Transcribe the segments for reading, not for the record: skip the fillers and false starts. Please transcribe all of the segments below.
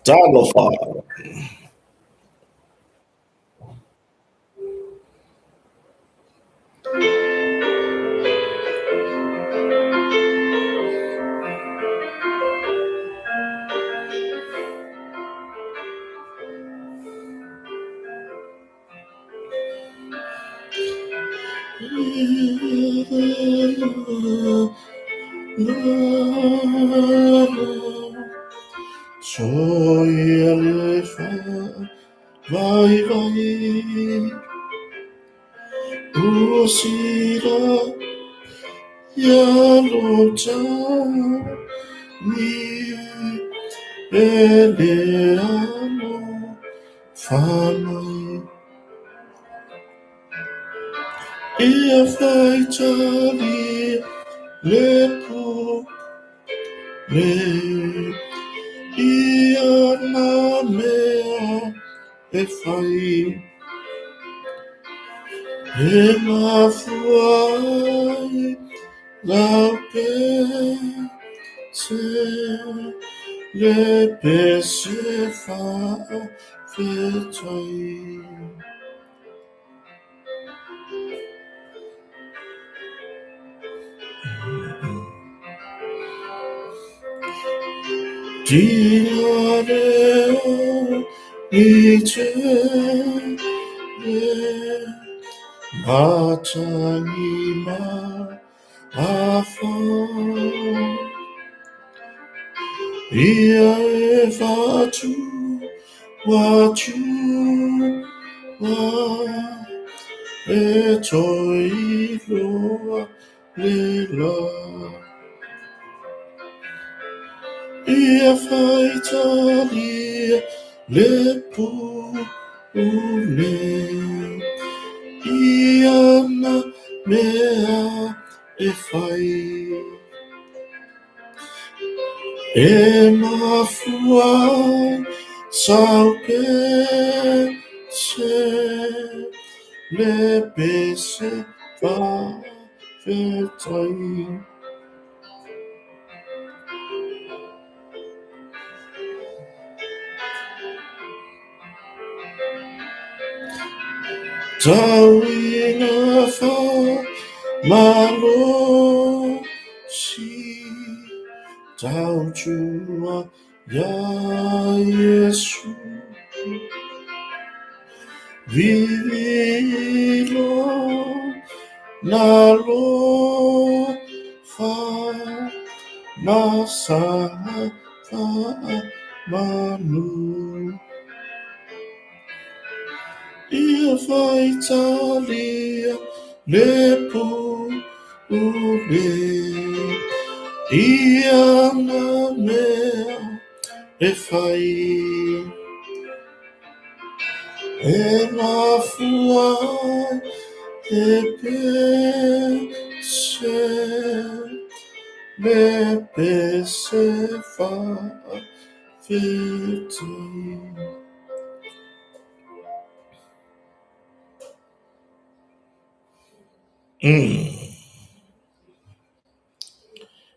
Talofa.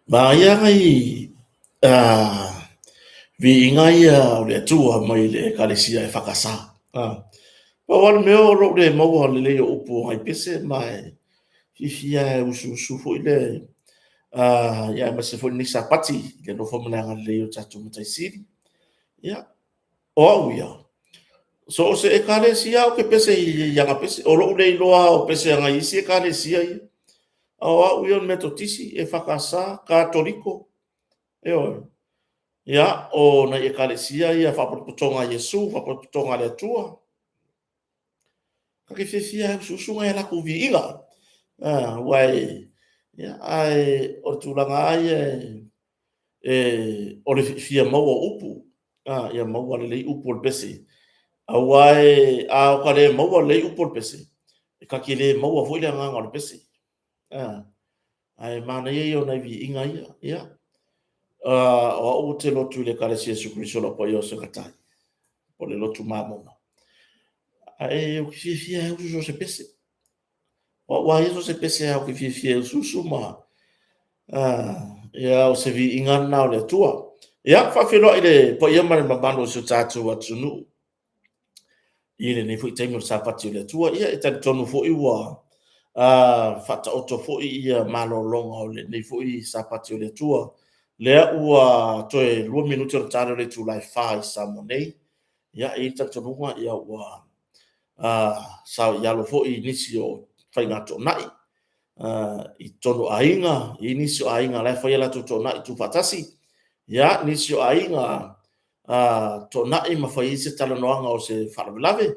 Manaia nai viiga ia o le Atua mai le Ekalesia EFKS. Pau lava le mea o lou le maua lelei o upu o nai pese ma e fiafia e usuusu foi le ia aemaise foi lenei Sapati i le alofa ma le agalelei o le tatou Matai Sili. Ia, o au ia, so o se Ekalesia ou te pese i ana pese. O lou le iloa o pese a nai isi Ekalesia ia. A o au ia o le Metotisi, EFKS, Katoliko, ioe. Ia, o nai Ekalesia ia Faapotopotoga a Iesu, Faapotopotoga a le Atua. Ta te fiafia e usuusu nai a latou viiga. Aua e, ia, ae o le tulaga lava ia o le fia maua o upu, ia maua lelei upu o le pese. Aua e, a o ka le maua lelei upu o le pese, e ta te le maua foi le agaga o le pese. Ae manaia ia o nai viiga ia. Ia. O au ou te lotu i le Ekalesia Iesu Keriso o Lau Paia o Sekatai, po o le lotu Mamona. Ae ou te fiafia e usu so o se pese. O au lava ia so o se pese lava ou te fiafia e usuusu ma ia o se viiga lena o le Atua. Ia, faafeiloai le paia ma le mamalu o si o tatou atunuu i lenei foi taimi o le Sapati o le Atua. Ia, e talitonu foi ua faataoto foi ia malologa o lenei foi Sapati o le Atua. Lea ua toe 2 minute ona ta lea o le itula e 4 i Samoa nei. Ia, e i ai le talitonuga ua saoialo foi nisi o faiga toonai i totonu o aiga, e i ai nisi o aiga o la e fai a latou toonai tuufaatasi, ia, nisi o aiga toonai ma fai ai se talanoaga o se faalavelave,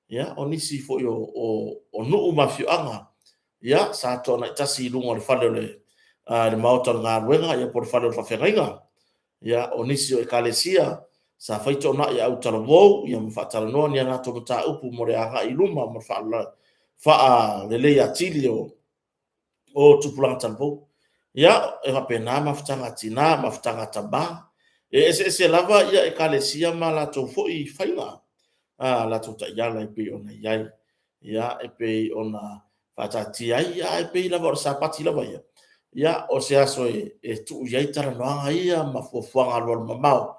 ia, o nisi foi o nuu ma afioaga, ia, sa toonai tasi i luga o le fale o le maota o le galuega po o le fale o le faafeagaiga. Ia, o nisi o ekalesia sa fai toonai a autalavou ma faatalanoa ni a latou mataupu mo le agai i luma mo le faaleleia atili o tupulaga talavou. Ia, e faapena mafutaga a tina, mafutaga a tama. E eseese lava ekalesia ma latou foi faiga, latou taiala e pei ona i ai. Ia, e pei ona faataatia ai, ae pei lava o le Sapati lava ia, o se aso e tuu i ai talanoaga ia ma fuafuaga alualumamao,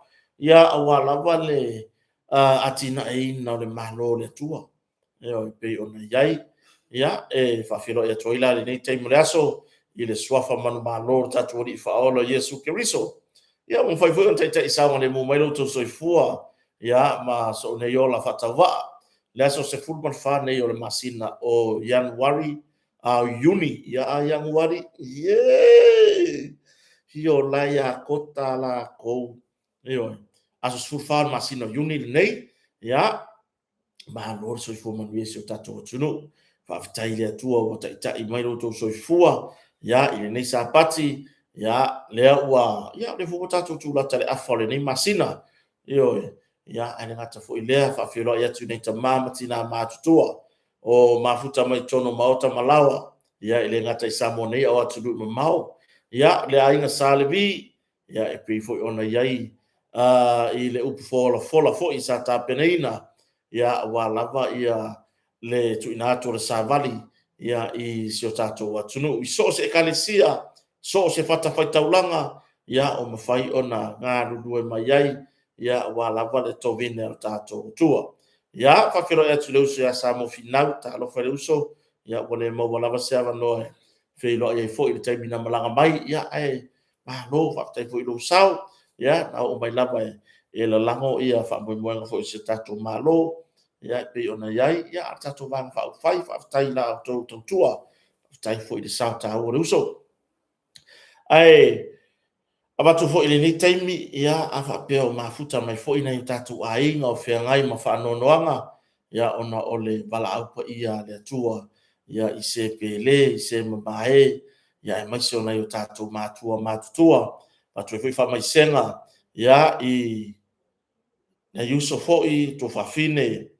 aua lava le atinaeina o le Malo o le Atua e pei ona i ai. Ia, e faafeiloai atu ai la i lenei taimi o le aso i le suafa manumalo o le tatou Alii Faaola o Iesu Keriso. Ia, ua mafai foi ona taitai saogalemu mai lo outou soifua ma sou nei ola faatauvaa i le aso 14 nei o le masina o Ianuari, a o Iuni, ia a Ianuari, ie! Fio la ia kota lakou. Ioe, aso 14 o le masina o Iuni lenei, ia, malo le soifua manuia i si o tatou atunuu. Faafetai i le Atua ua taitai mai lo outou soifua i lenei Sapati, ia, lea ua, ia, lea foi ua tatou tulata i le afa o lenei masina. Ioe, ia, ae le gata foi i lea, e faafeiloai atu i nai tama ma tina matutua o mafuta mai totonu o maota ma laoa, ia, e le gata i Samoa nei a o atunuu e mamao. Ia, le Aiga Sa Levi, e pei foi ona i ai i le upu folafola foi sa tapenaina, aua lava le tuuina atu o le savali i si o tatou atunuu i so o se ekalesia, so o se fatafaitaulaga o mafai ona galulue mai ai aua lava le tovine a lo tatou Atua. Ia, e faafeiloai atu i le uso ia Samo Finau, talofa i le uso, ua le maua lava se avanoa e feiloai ai foi i le taimi na malaga mai, ae malo faafetai foi i lou sao, na oo mai lava e lalago faamoemoega foi o si o tatou Malo e pei ona i ai le tatou Vaega Faaupufai. Faafetai i la outou tautua, faafetai foi i le sao taua o le uso. Ae avatu foi i lenei taimi, ia, a faapea o mafuta mai foi nai o tatou aiga o feagai ma faanoanoaga ona o le valaau paia a le Atua i se pele, i se mamae, aemaise o nai o tatou matua matutua. E avatu ai foi faamaisega i nai uso foi, tuafafine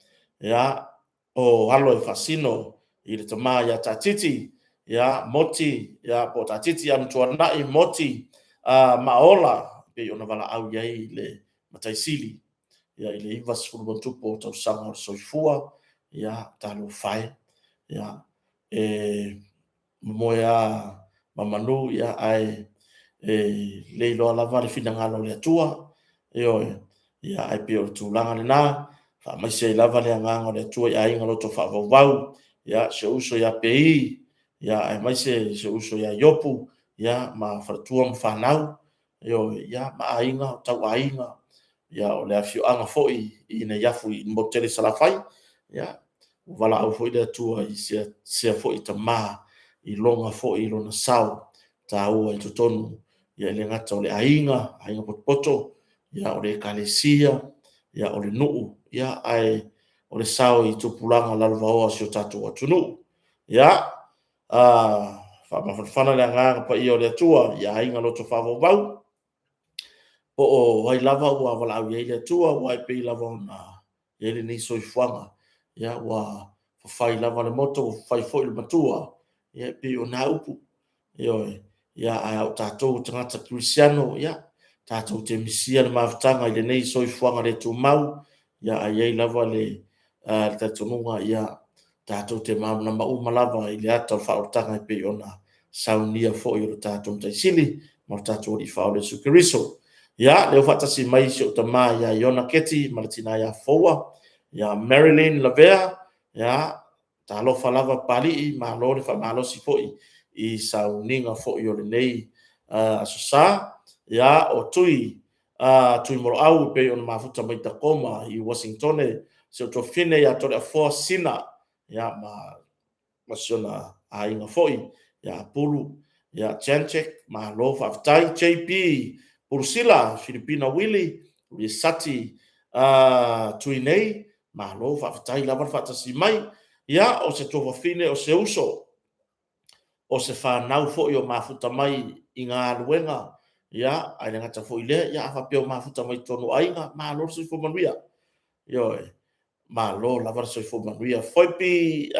o alo e faasino i le tama ia Taatiti Moti po o Taatiti Amituanai Moti Maaola e pei ona valaau i ai le Matai Sili i le 90+ o tausaga o le soifua. Ia talofa e, e momoe lava ma manu, ae le iloa lava le finagalo o le Atua. Ioe. Ae pei o le tulaga lena, faamaise ai lava le agaga o le Atua i aiga loto faavauvau, si ou uso ia Pei, aemaise si ou uso ia Iopu ma faletua ma fanau, ioe, ma aiga, o tauaiga, o le afioaga foi i Neiafu i le motu tele i Salafai. Ia, ua valaau foi le Atua i sea foi tama i lona sao taua i totonu, e le gata o le aiga, aiga potopoto, o le Ekalesia, o le nuu, ae o le sao i tupulaga lalovaoa o si o tatou atunuu. Ia, faamafanafana le agaga paia o le Atua i aiga loto faavauvau, po o ai lava ua valaau i ai le Atua, aua e pei lava ona i ai lenei soifuaga, ua fafai lava le moto ua fafai foi le matua, ia e pei o na upu. Ioe. Ae o tatou o tagata kerisiano, ia, tatou te misia le mafutaga i lenei soifuaga le tumau, ae i ai lava le talitonuga, tatou te malamalama uma lava i le ata o le faaolataga e pei ona saunia foi e lo tatou Matai Sili ma lo tatou Alii Faaola Iesu Keriso. Ia, lea ua faatasi mai si ou tama ia Iona Keti ma le tina ia Foua, ia Marilyn Lavea, ia, talofa lava Papalii, malo le faamalosi foi i sauniga foi o lenei Aso Sa. Ia, o Tui Tuimoloau e pei ona mafuta mai Tacoma i Uasinitone, si ou tuafafine ia Toleafoa Sina, ia ma si ona aiga foi ia Pulu, ia Janchek, malo faafetai. JP Pulusila, Filipina Uili, Lisati Tuinei, malo faafetai lava le faatasi mai. Ia, o se tuafafine, o se uso, o se fanau foi o mafuta mai i galuega, ia, ae le gata foi i lea, ia a faapea o mafuta mai totonu o aiga, malo le soifua manuia. Ioe. Malo lava le soifua manuia. Foipi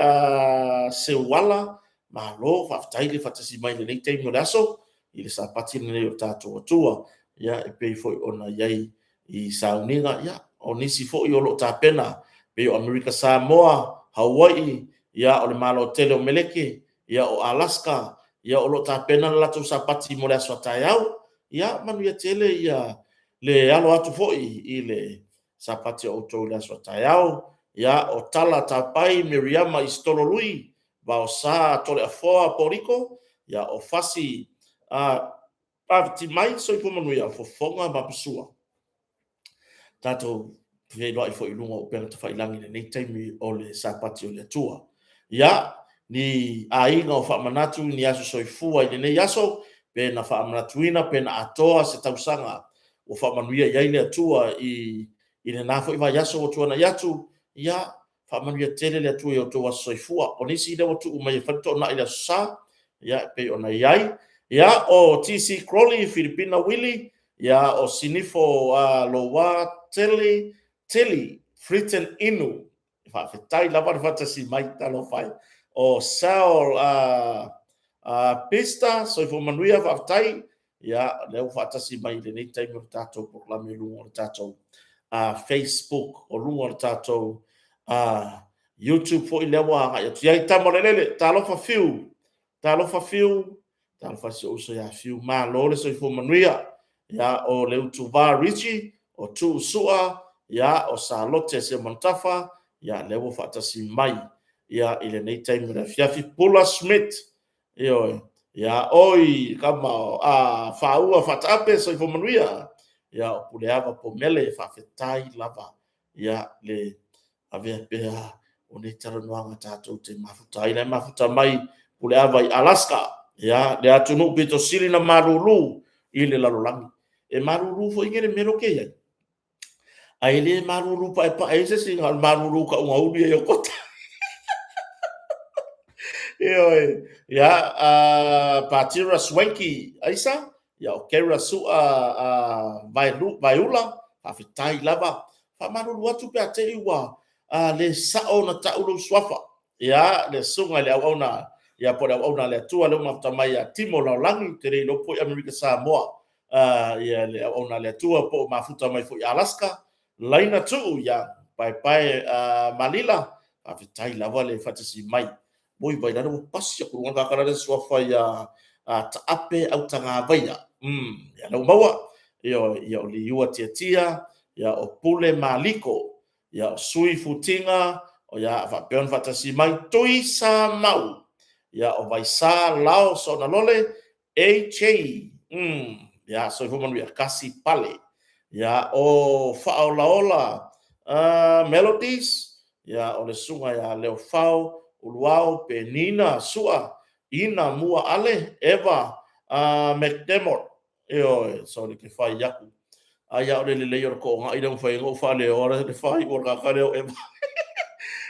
Seuala, malo faafetai le faatasi mai i lenei taimi o le aso i le Sapati lenei o le tatou Atua. Ia, e pei foi ona i ai i sauniga, ia, o nisi foi o lo o tapena pei o Amerika Samoa, Hawaii, ia o le Malo tele o Meleke, ia o Alaska, ia o lo o tapena le latou Sapati mo le aso a taeao. Ia manuia tele le alo atu foi i le Sapati a outou i le aso a taeao. Ia, o Tala Tapai Meriama Isitolo Lui, Vaosa Toleafoa Poriko, ia o Fasi Fatimai, soifua manuia Fofoga ma Masua. Tatou feiloai foi i luga o upega tafailagi i lenei taimi o le Sapati o le Atua. Ia, ni aiga o faamanatu ni aso soifua i lenei aso, pe na faamanatuina pe na atoa se tausaga ua faamanuia i ai le Atua i lena foi vaiaso ua tuanai atu, ia faamanuia tele le Atua i outou aso soifua. O nisi lea ua tuu mai e fai le toonai i le Aso Sa, ia e pei ona i ai. Ia, o TC Crowley, Filipina Uili, ia o Sinifo Louwa Telli, Telli Fritton Inu, faafetai lava le faatasi mai, talofa e. O Sal Pista, soifua manuia, faafetai. Ia, o lea ua faatasi mai i lenei taimi o le tatou polokalame i luga o le tatou Facebook, o luga o le tatou YouTube foi lea ua agai atu i ai. Tama o le Eleele, talofa Fiu, talofa Fiu, talofa i si ou uso ia Fiu, malo le soifua manuia. Ia, o Leutuva Richie, o Tuu Sua, ia, o Salote Seumanutafa, ia, lea ua faatasi mai ia i lenei taimi o le afiafi. Pula Smith, ioe, ia, oi kama a Faua Faataape, soifua manuia. Ia, o Puleava Pomele, faafetai lava ia le avea pea o nei talanoaga tatou te mafuta ai. La e mafuta mai Puleava i Alaska, ia, le atunuu pito sili na malulu i le lalolagi. E malulu foi le mea lea ou te i ai, ae le malulu paepae ai se isi, na o le malulu taugauli ai o kota. Ioe, ia, Patira Swanky Aisa, ia, o Kera Sua Vaeula, faafetai lava. Faamalulu atu pe a te i ua le sao ona tau lou suafa. Ia, le susuga i le auauna, ia po o le auauna a le Atua lea ua mafuta mai ia Timo Laulagi, te le iloa po i Amerika Samoa, ia le auauna a le Atua po o mafuta mai foi i Alaska. Laina Tuu, ia, Paepae Malila, faafetai lava le faatasi mai. Oi, vai lale ua pasi atu luga le tagata suafa ia Taape Autagavaia. Ia lea ua maua. Ia, o Liua Tiatia, ia o Pule Maliko, ia o Sui Futiga, ia faapea ona faatasi mai Tui Samau, ia o Vaisa Lao Soonalole, AJ, ia soifua manuia, Kasi Pale, ia o Faaolaola Melodies, ia o le susuga ia Leofao Uluao Penina Sua, Ina Mua Ale, Eva McDermott, ioe, sorry ke fai atu. Ai a o le lelei o le toonai lea ua mafai ai ona ou faaleoa le faaiu o le tagata lea o Eva.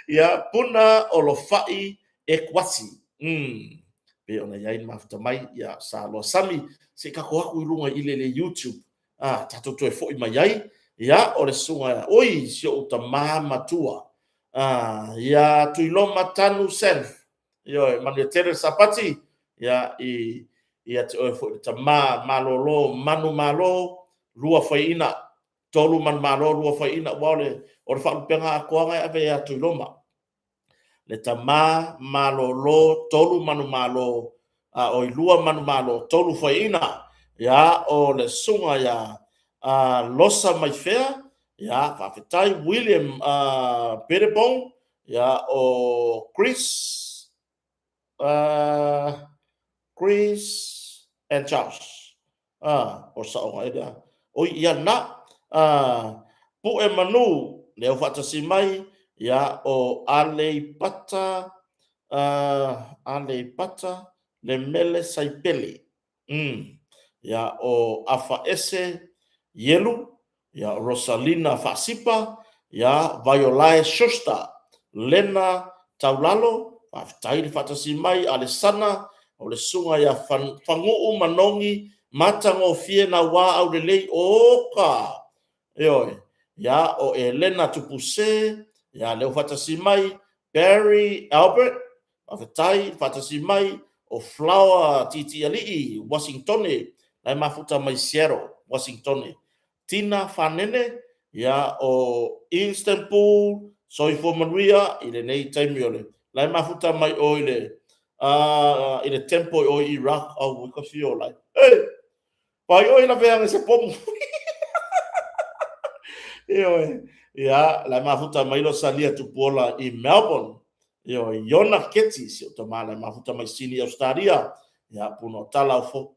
Ia, Puna Olofai Ekuasi. Pei ona i ai le mafuta mai, ia, Saloa Sami, se i tatou atu i luga i le YouTube, tatou toe foi mai ai. Ia, o le susuga, oi, si ou tama matua, ia Tuiloma Tanu Self. Ioe, manuia tele le Sapati, ia, i ia te oe foi le tama malolo manumalo, lua faiina, tolu manumalo, lua faiina, aua o le faalupega atoa lena e ave ia Tuiloma. Le tama malolo, tolu manumalo, a oi lua manumalo, tolu faiina. Ia, o le susuga ia Losa Maifea, ia, faafetai William Pettibone, ia, o Chris, Chris and Charles. O saoga e lea. Oi, ia na, Pue Manu, lea ua faatasi mai, ia, o Aleipata, Aleipata, le mele Saipele. Ia, o Afaese Ielu, ia, o Rosalina Faasipa, ia, Vaiolae Schuster, Lena Taulalo, faafetai le faatasi mai, Alesana, o le susuga ia Faguu Manogi Matagofie Naua Aulelei, oka! Ioe, ia, o Elena Tupuse, ia, lea ua faatasi mai, Barry Albert, faafetai le faatasi mai, o Flower Tiitiialii Uasintone, la e mafuta mai Seattle, Uasintone. Tina Fanene, ia, o Istanbul, soifua manuia i lenei taimi o le, la e mafuta mai o i le, i le temple o i Iraq, au ka fio lai. Hey! Pai oi laveaga i se pomu. Ioe. Ia, la e mafuta mai lo salia Tupuola i Melbourne. Ioe, Iona Keti, si o tama la e mafuta mai Sini Australia. Ia, puno tala o fo,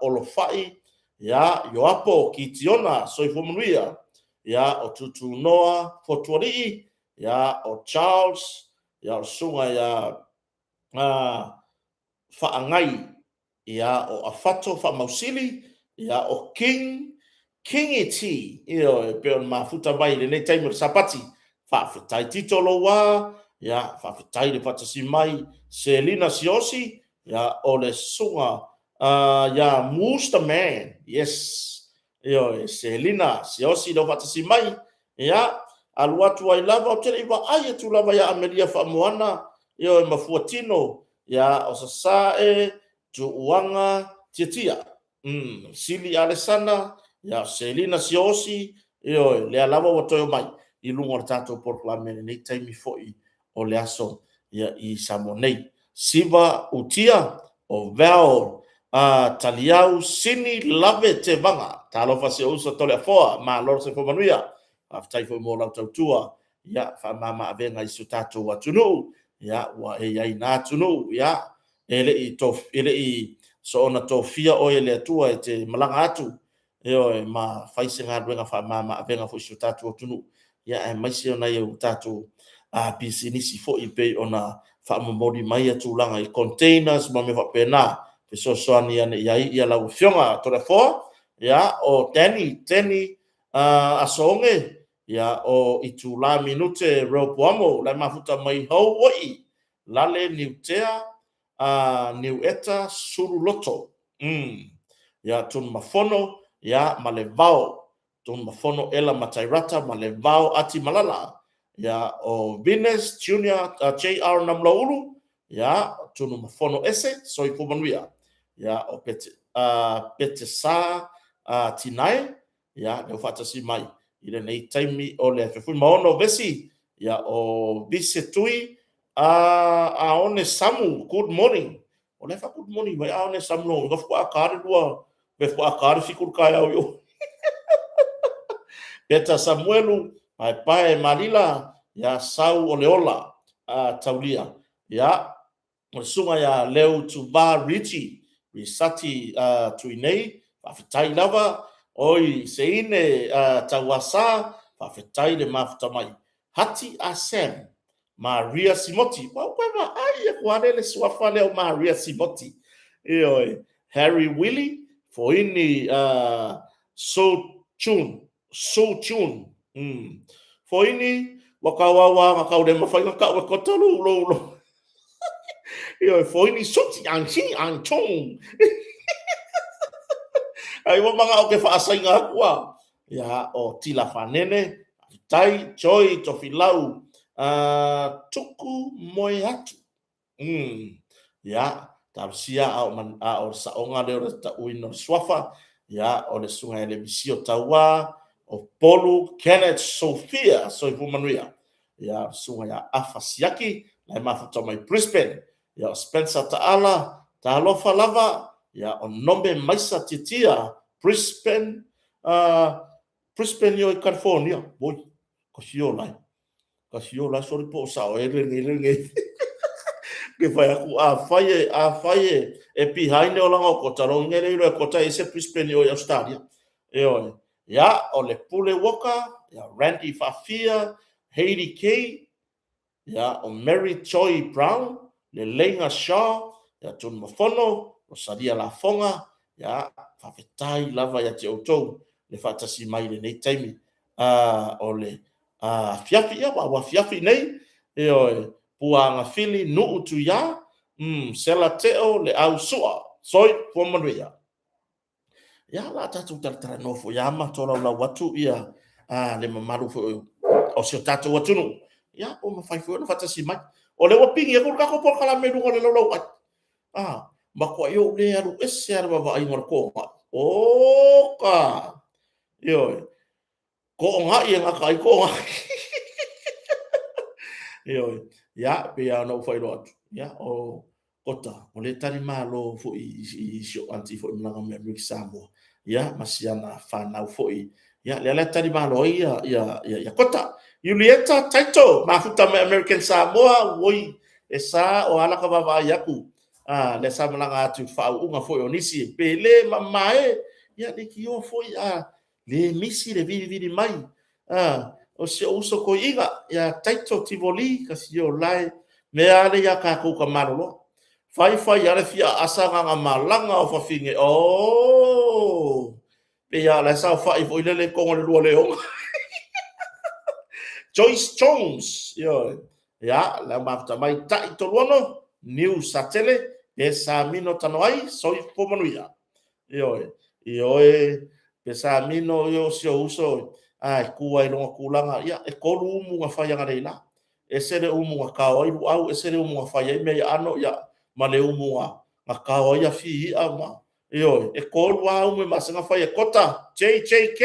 Olofai. Ia, Ioapo Kitiona, soifua manuia. Ia, o Tutunoa Fotualii. Ia, o Charles. Ia, o le susuga ia Faagai. Ia, o Afato Faamausili, ia, o King, Kingi T, ioe, e pei ona mafuta mai i lenei taimi o le Sapati. Faafetai Tito Louā, ia, faafetai le faatasi mai, Selina Siosi, ia, o le susuga ia Moose the Man, yes, ioe, Selina Siosi lea ua faatasi mai, ia, alu atu ai lava, ou te le i vaai atu lava ia Amelia Faamoana, ioe, ma Fuatino, Ia, o Sasae, Tuuaga, Tiatia, Sili Alesana, ia, o Selina Siosi, ioe, lea lava ua toe omai i luga o le tatou polokalame i lenei taimi foi o le aso ia, i Samoa nei. Siva Utia, o Val Taliau, Sini Lave Tevaga. Talofa si ou uso Toleafoa, malo le soifua manuia. Faafetai foi mo lau tautua ia faamama avega i si o tatou atunuu, ia ua e i ai na atunuu, ia e le i e le i soona tofia oe e le Atua e te malaga atu, ioe, ma fai se galuega faamama avega foi i si o tatou atunuu, ia aemaise o nai o tatou pisinisi foi e pei ona faamomoli mai tulaga i containers ma mea faapena, fesoasoani ane i ai ia lau Afioga Toleafoa, ia o Danny, Danny Asoge, Ia, o Itulā Minute Rehoboamo, la e mafuta mai Hauoʻi, Lale Niutea, a Niueta Sululoto. Ia, Tunumafono, ia, ma le Vao. Tunumafono Ela Matairata ma le Vao Ati Malala. Ia, o Venus Junior, JR Namulaulu, ia, Tunumafono Ese, Soifua Manuia. Ia, o Pete, Petesa Tinae, Ia, lea ua faatasi mai i lenei taimi o le afiafi. Ma ono vesi, ia, o Vise Tui, a Aone Samu, good morning. O lea fa good morning mai Aone Samu no, nga fua ka le lua, ve fua ka le fiku ka au yo. Peta Samuelu, pae pae Malila, ia sau o le ola, a taulia. Ia, O le susuga ia Leu Tuva Ritchie, Risati Tuinei, faafetai lava. Oi Seine Tauasa, faafetai le mafuta mai. Hati a Sam, Maria Simoti, ua ou toe vaai atu lava lea i le suafa lea o Maria Simoti. Ioe, Harry Willie, Foini So Chun, Su Chun. Foini, ua kauaua na kau le mawhai na kau e kota lou lou lou. Ioe, foini suti ang si ang chong. Ai ua manga o ke whaasainga aku a. Ia, o Tila Whanene, Tai, Joy, Tofilau, tuku moe atu. Ia, talosia a o, man, a o le saoga lea o le tauina o le suafa, ia, o le susuga ia Lemisio Tauā, o Polu Kenneth Sophia, soifua manuia. Ia, o le susuga ia Afa Siaki, la e mafuta mai Brisbane. Ia, o Spencer Taala, talofa lava, ia, o Nome Maisa Tiatia, Brisbane. Brisbane i California. Oi, ka fio lai. Ka fio lai, sorry po o sao e lenei lenei. Ke whai aku, a whai e, a whai e, e behind e olanga o kota, lo ngere ilo e kota e se Brisbane i Australia. E oe, ia, o le Pule Walker, ia, Randy Faafia, Heidi Kay, ia, o Mary Joy Brown, Leleiga Shaw, ia, Tunumafono, Rosalia Lafoga, ia, faafetai lava ia te outou le faatasi mai i lenei taimi o le afiafi, ia, ua afiafi nei, ioe, Puaagafili, Nuu Tuia, Sela Teo, Le Au Sua, Soifua manuia. Ia, la tatou talatalanoa foi lava ma tolaulau atu ia le mamalu foi o si o tatou atunuu. Ia, ua mafai foi ona faatasi mai. O lea ua pigi atu le tatou polokalame i luga o le laulau ai. Ah, matuai ou le alu ese lava i le vaavaaiga o le togai. Oka! Ioe. Toonai e gata ai toonai. Ioe. Ia, pei lava ona ou faailoa atu, ia, o Kota, o lea e tali malo foi i si ou aunty foi malaga mai Amerika Samoa, ia, ma si ana fanau foi. Ia, lea la e tali malo ai ia, ia, ia, ia Kota. Julieta Taito, mafuta mai American Samoa, oi, e sa o ala ka vaavaai atu. A, lea sa malaga atu i le faauuga foi o nisi e pele ma mae, ia, leitioa foi a le misi le vilivili mai a o si ou uso toeaina ia Taito Tivoli kasi o lae mea ale ia tatou ka malolo fai fai ale fia asa na na malaga o fafine o pe ia la sa fai foi lele kongo le lua leonga Joyce Jones yo ya la mafuta mai tai toluono New Satele pe sa mino tanoai soifua manuia Ioe, ioe, Pesamino, io si ou uso, a e kū ai i lona tulaga, ia, e kolu umu na fai ananei la. Ese le umu na kao ai luau, ese le umu na fai ai mea i aano, ia, ma le umu na, na kao ai afi i'a ma, ioe, e kolu lava umu e masani ona fai e Kota, JJK.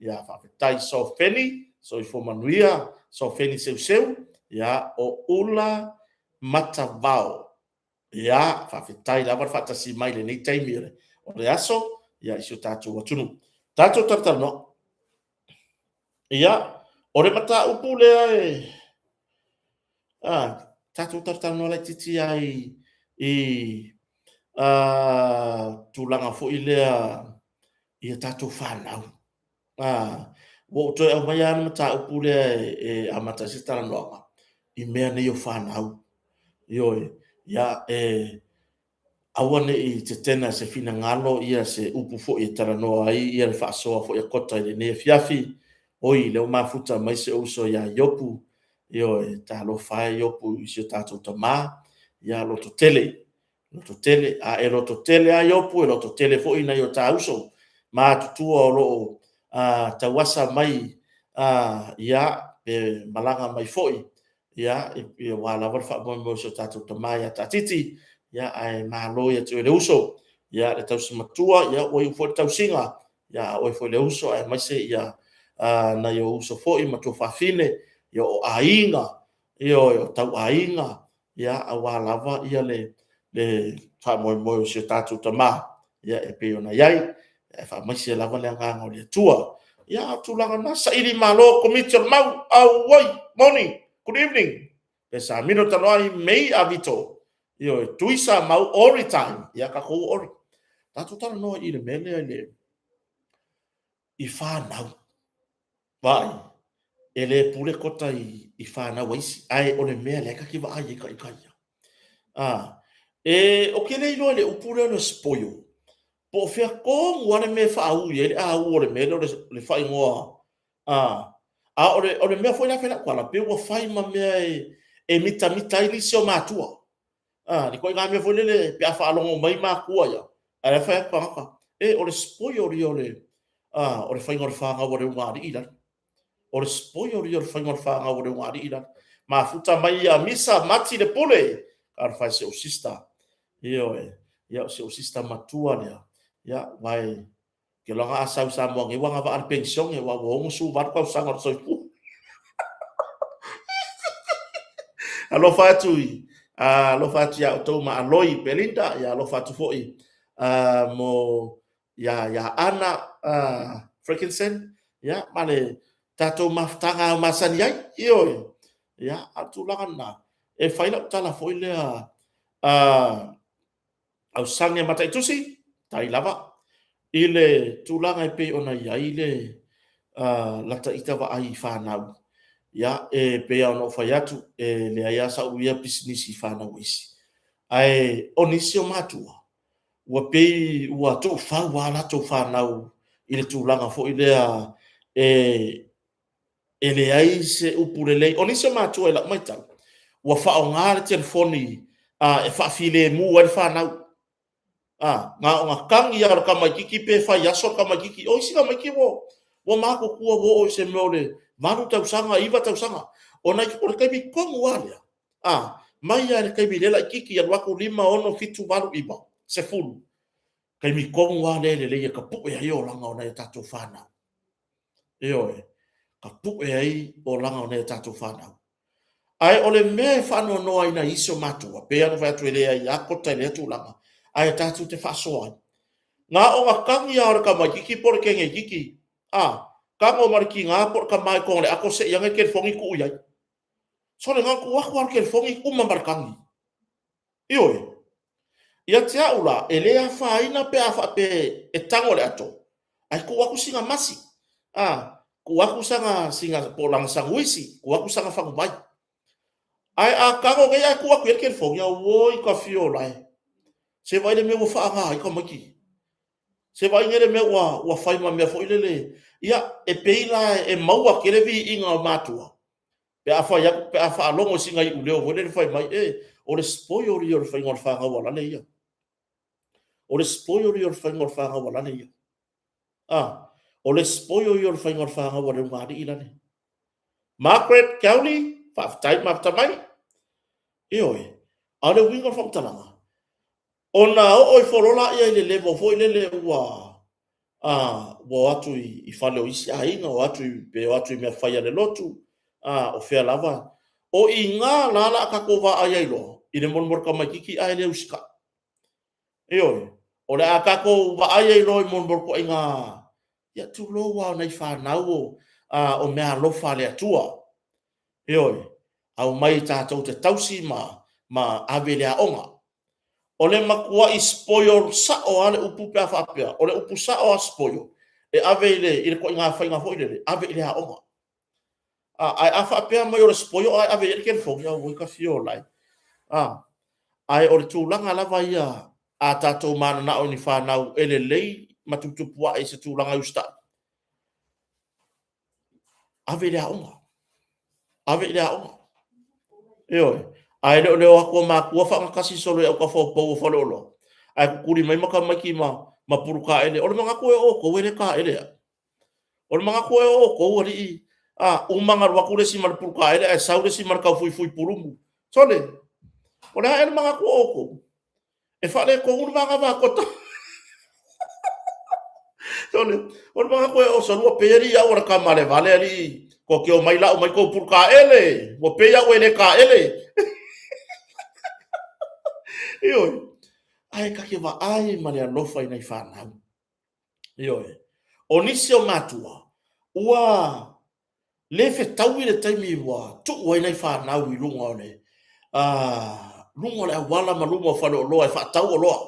Ia, faafetai Sofeni, soifua manuia, Sofeni Seuseu, ia, o Ula Matavao. Ia, faafetai lava le faatasi mai i lenei taimi o le aso, ia, i si o tatou atunuu. Tatou talatalanoa. Ia, o le mataupu lea e, a, tatou talatalanoa laitiiti lava i, i a, tulaga foi lea i a tatou fanau. A, ua ou toe aumaia lava le mataupu lea e amata ai se talanoaga i mea nei o fanau. Ioe, ia, e aua ne i tetena i se finagalo ia se upu foi e talanoa ai ia le faasoa foi a Kota i lenei afiafi. Oi, lea ua mafuta mai si ou uso ia Iopu. Ioe, talofa e Iopu i si o tatou tama. Ia, lototele. Lototele, a e lototele lava Iopu, e lototele foi nai o ta uso matutua o lo o tauasa mai, ia, pe malaga mai foi, ia, aua lava le faamoemoe o si o tatou tama ia Taatiti, ia, ae malo ia te oe le uso, ia, le tausi matua, ia, ua iu foi le tausiga, ia, a oe foi le uso, aemaise ia, nai ou uso foi ma tuafafine, ia, o aiga, ioe, o tauaiga, ia, aua lava ia le, le faamoemoe o si o tatou tama, ia, e pei ona i ai, ae faamaise lava le agaga o le Atua. Ia, a o tulaga na, saili malo Komiti o le Mau, auoi, morning, good evening, Pesamino Tanoai, mei a Vito, ioe, Tuisa Mau, ori time, ia, tatou ori. Tatou talanoa i le mea lea i le, i whanau. Vaai, e le pule kota i, i whanau a isi, ae o le mea lea ta te vaai ai ka ika ia. A, e, o ke le iloa i le upu lea o le spoil, po o fea tonu lava le mea e faaui ai le au o le mea lea o le, le faaigoa, a, a o le, o le mea foi la e fai lau tala, pei ua fai ma mea e, e mitamita ai nisi o matua. A, le ituaiga mea foi lele pe a faalogo mai matua ia, ae la e fai atu tagata, e, o le spoil ia o le, a, o le faiga o le fanau a le ulugalii i lalo. O le spoil ia o le faiga o le fanau a le ulugalii i lalo. Mafuta mai ia Misa Mati le Pule, talofa e si ou sister. Ioe, ia o si ou sister matua lea, ia, aua e, Ke loa a sau i Samoa nei ua agavaa le penisione aua ua 68 tausaga o le soifua. Alofa atu i alofa atu iā outou ma Aloi Belinda, ia alofa atu foi mo Ia ia Ana Frankinson, ia, ma le tatou mafutaga masani ai. Ioe. Ia, a o le tulaga lena, e fai lau tala foi lea, Ausage Mataitusi, tai lava, i le tulaga e pei ona i ai le lata ita vaai i fanau. Ia, e pei lava ona ou fai atu, e leai lava sau ia pisinisi i fanau a isi. Ae o nisi o matua, ua pei ua tuufau lava a latou fanau i le tulaga foi lea e leai se upu lelei. O nisi o matua i lau matau, ua faaaoga le telefoni e faafilemu ai le fanau. Na ona tagi lava o le tamaitiiti pe fai aso le tamaitiiti. O isi tamaiti ua matutua ua oo i se mea o le 8 tausaga, 9 tausaga. O le taimi tonu lava lea, mai lava i le taimi lea laitiiti alu atu 5, 6, 7, 8, 9, 10, taimi tonu lava lea e lelei e tapue ai olaga o nai a tatou fanau. Ioe, tapue ai olaga o nai a tatou fanau. Ae o le mea e faanoanoa ai nai isi o matua, pei lava ona fai atu e leai lava kota i lea tulaga, ae tatou te faasoa ai. Na ona tagi lava o le tamaitiiti po o le teineitiiti, a, tago ma le tiga po o le tama i totonu o le ato sei ane le telefoni tuu i ai. Sole, na ona tuu atu lava o le telefoni uma ma le tagi. Ioe. Ia te au la, e le afaina pe a faapea e tago i le ato, ae tuu atu sina masi, a, tuu atu sana, sina, po o lana sanuisi, tuu atu sana faguvai. Ae a tago nei ae tuu atu i ai le telefoni, auoi ka fio lae. Se vaai le mea ua faana ai tamaiti. Se vaai nei le mea ua, ua fai ma mea foi lele, ia, e pei la e maua tele viiga o matua, Pe a fai atu, pe a faalogo i sina iuleo foi lele fai mai, e, o le spoil ia o le faiga o le fanau a lale ia. O le spoil ia o le faiga o le fanau a lale ia. A, o le spoil ia o le faiga o le fanau a le ulugalii lale. Margaret Cowley, faafetai mafuta mai. Ioe, a o le uiga o le faamatalaga, ona oo ifo loa lea i le level foi lele ua a, ua o atu i fale o isi aiga, o atu i, pe o atu i mea fai a le lotu, a, o fea lava. O i ina la la a tatou vaai ai loa i le molimoli tamaitiiti ae le usitai. Ioe, o le a tatou vaai ai loa i molimoli ituaiga, ia tulou lava o nai fanau o, a, o meaalofa a le Atua. Ioe, aumai tatou te tausi ma, ma ave i le aoga. O le matuai spoil sao lava le upu pe a faapea, o le upu sao lava spoil, e ave i le, i le ituaiga faiga foi lele, ave i le aoga. A, ae a faapea mai o le spoil ae ave i ai le telefoni, auoi ka fio lae. A, ae o le tulaga lava ia a tatou mananao i ni fanau e lelei ma tuputupu ae i se tulaga e usitai, ave i le aoga. Ave i le aoga. Ioe. Ae le o le o atu o matua faagatasi solo i autafa o pou o faleoloa, ae tutuli mai ma tamaiti ma, ma pulu taele. O le manatu e o outou e le taele au. O le manatu e o outou alii, a, uma ona alu atu le isi ma le pulu taele ae sau le isi ma le taufuifui pulumu. Sole, o le a ea le manatu o outou? E faaletonu le vaga vakota. Sole, o le manatu e o salua pei alii au o le tama le vale alii ko te omai lau mai tou pulu taele, ua pei au e le taele. Ioe, ae ta te vaai ma le alofa i nai fanau. Ioe. O nisi o matua, ua le fetaui le taimi ua tuu ai nai fanau i luga o le luga o le auala ma luma o faleoloa e faatau oloa.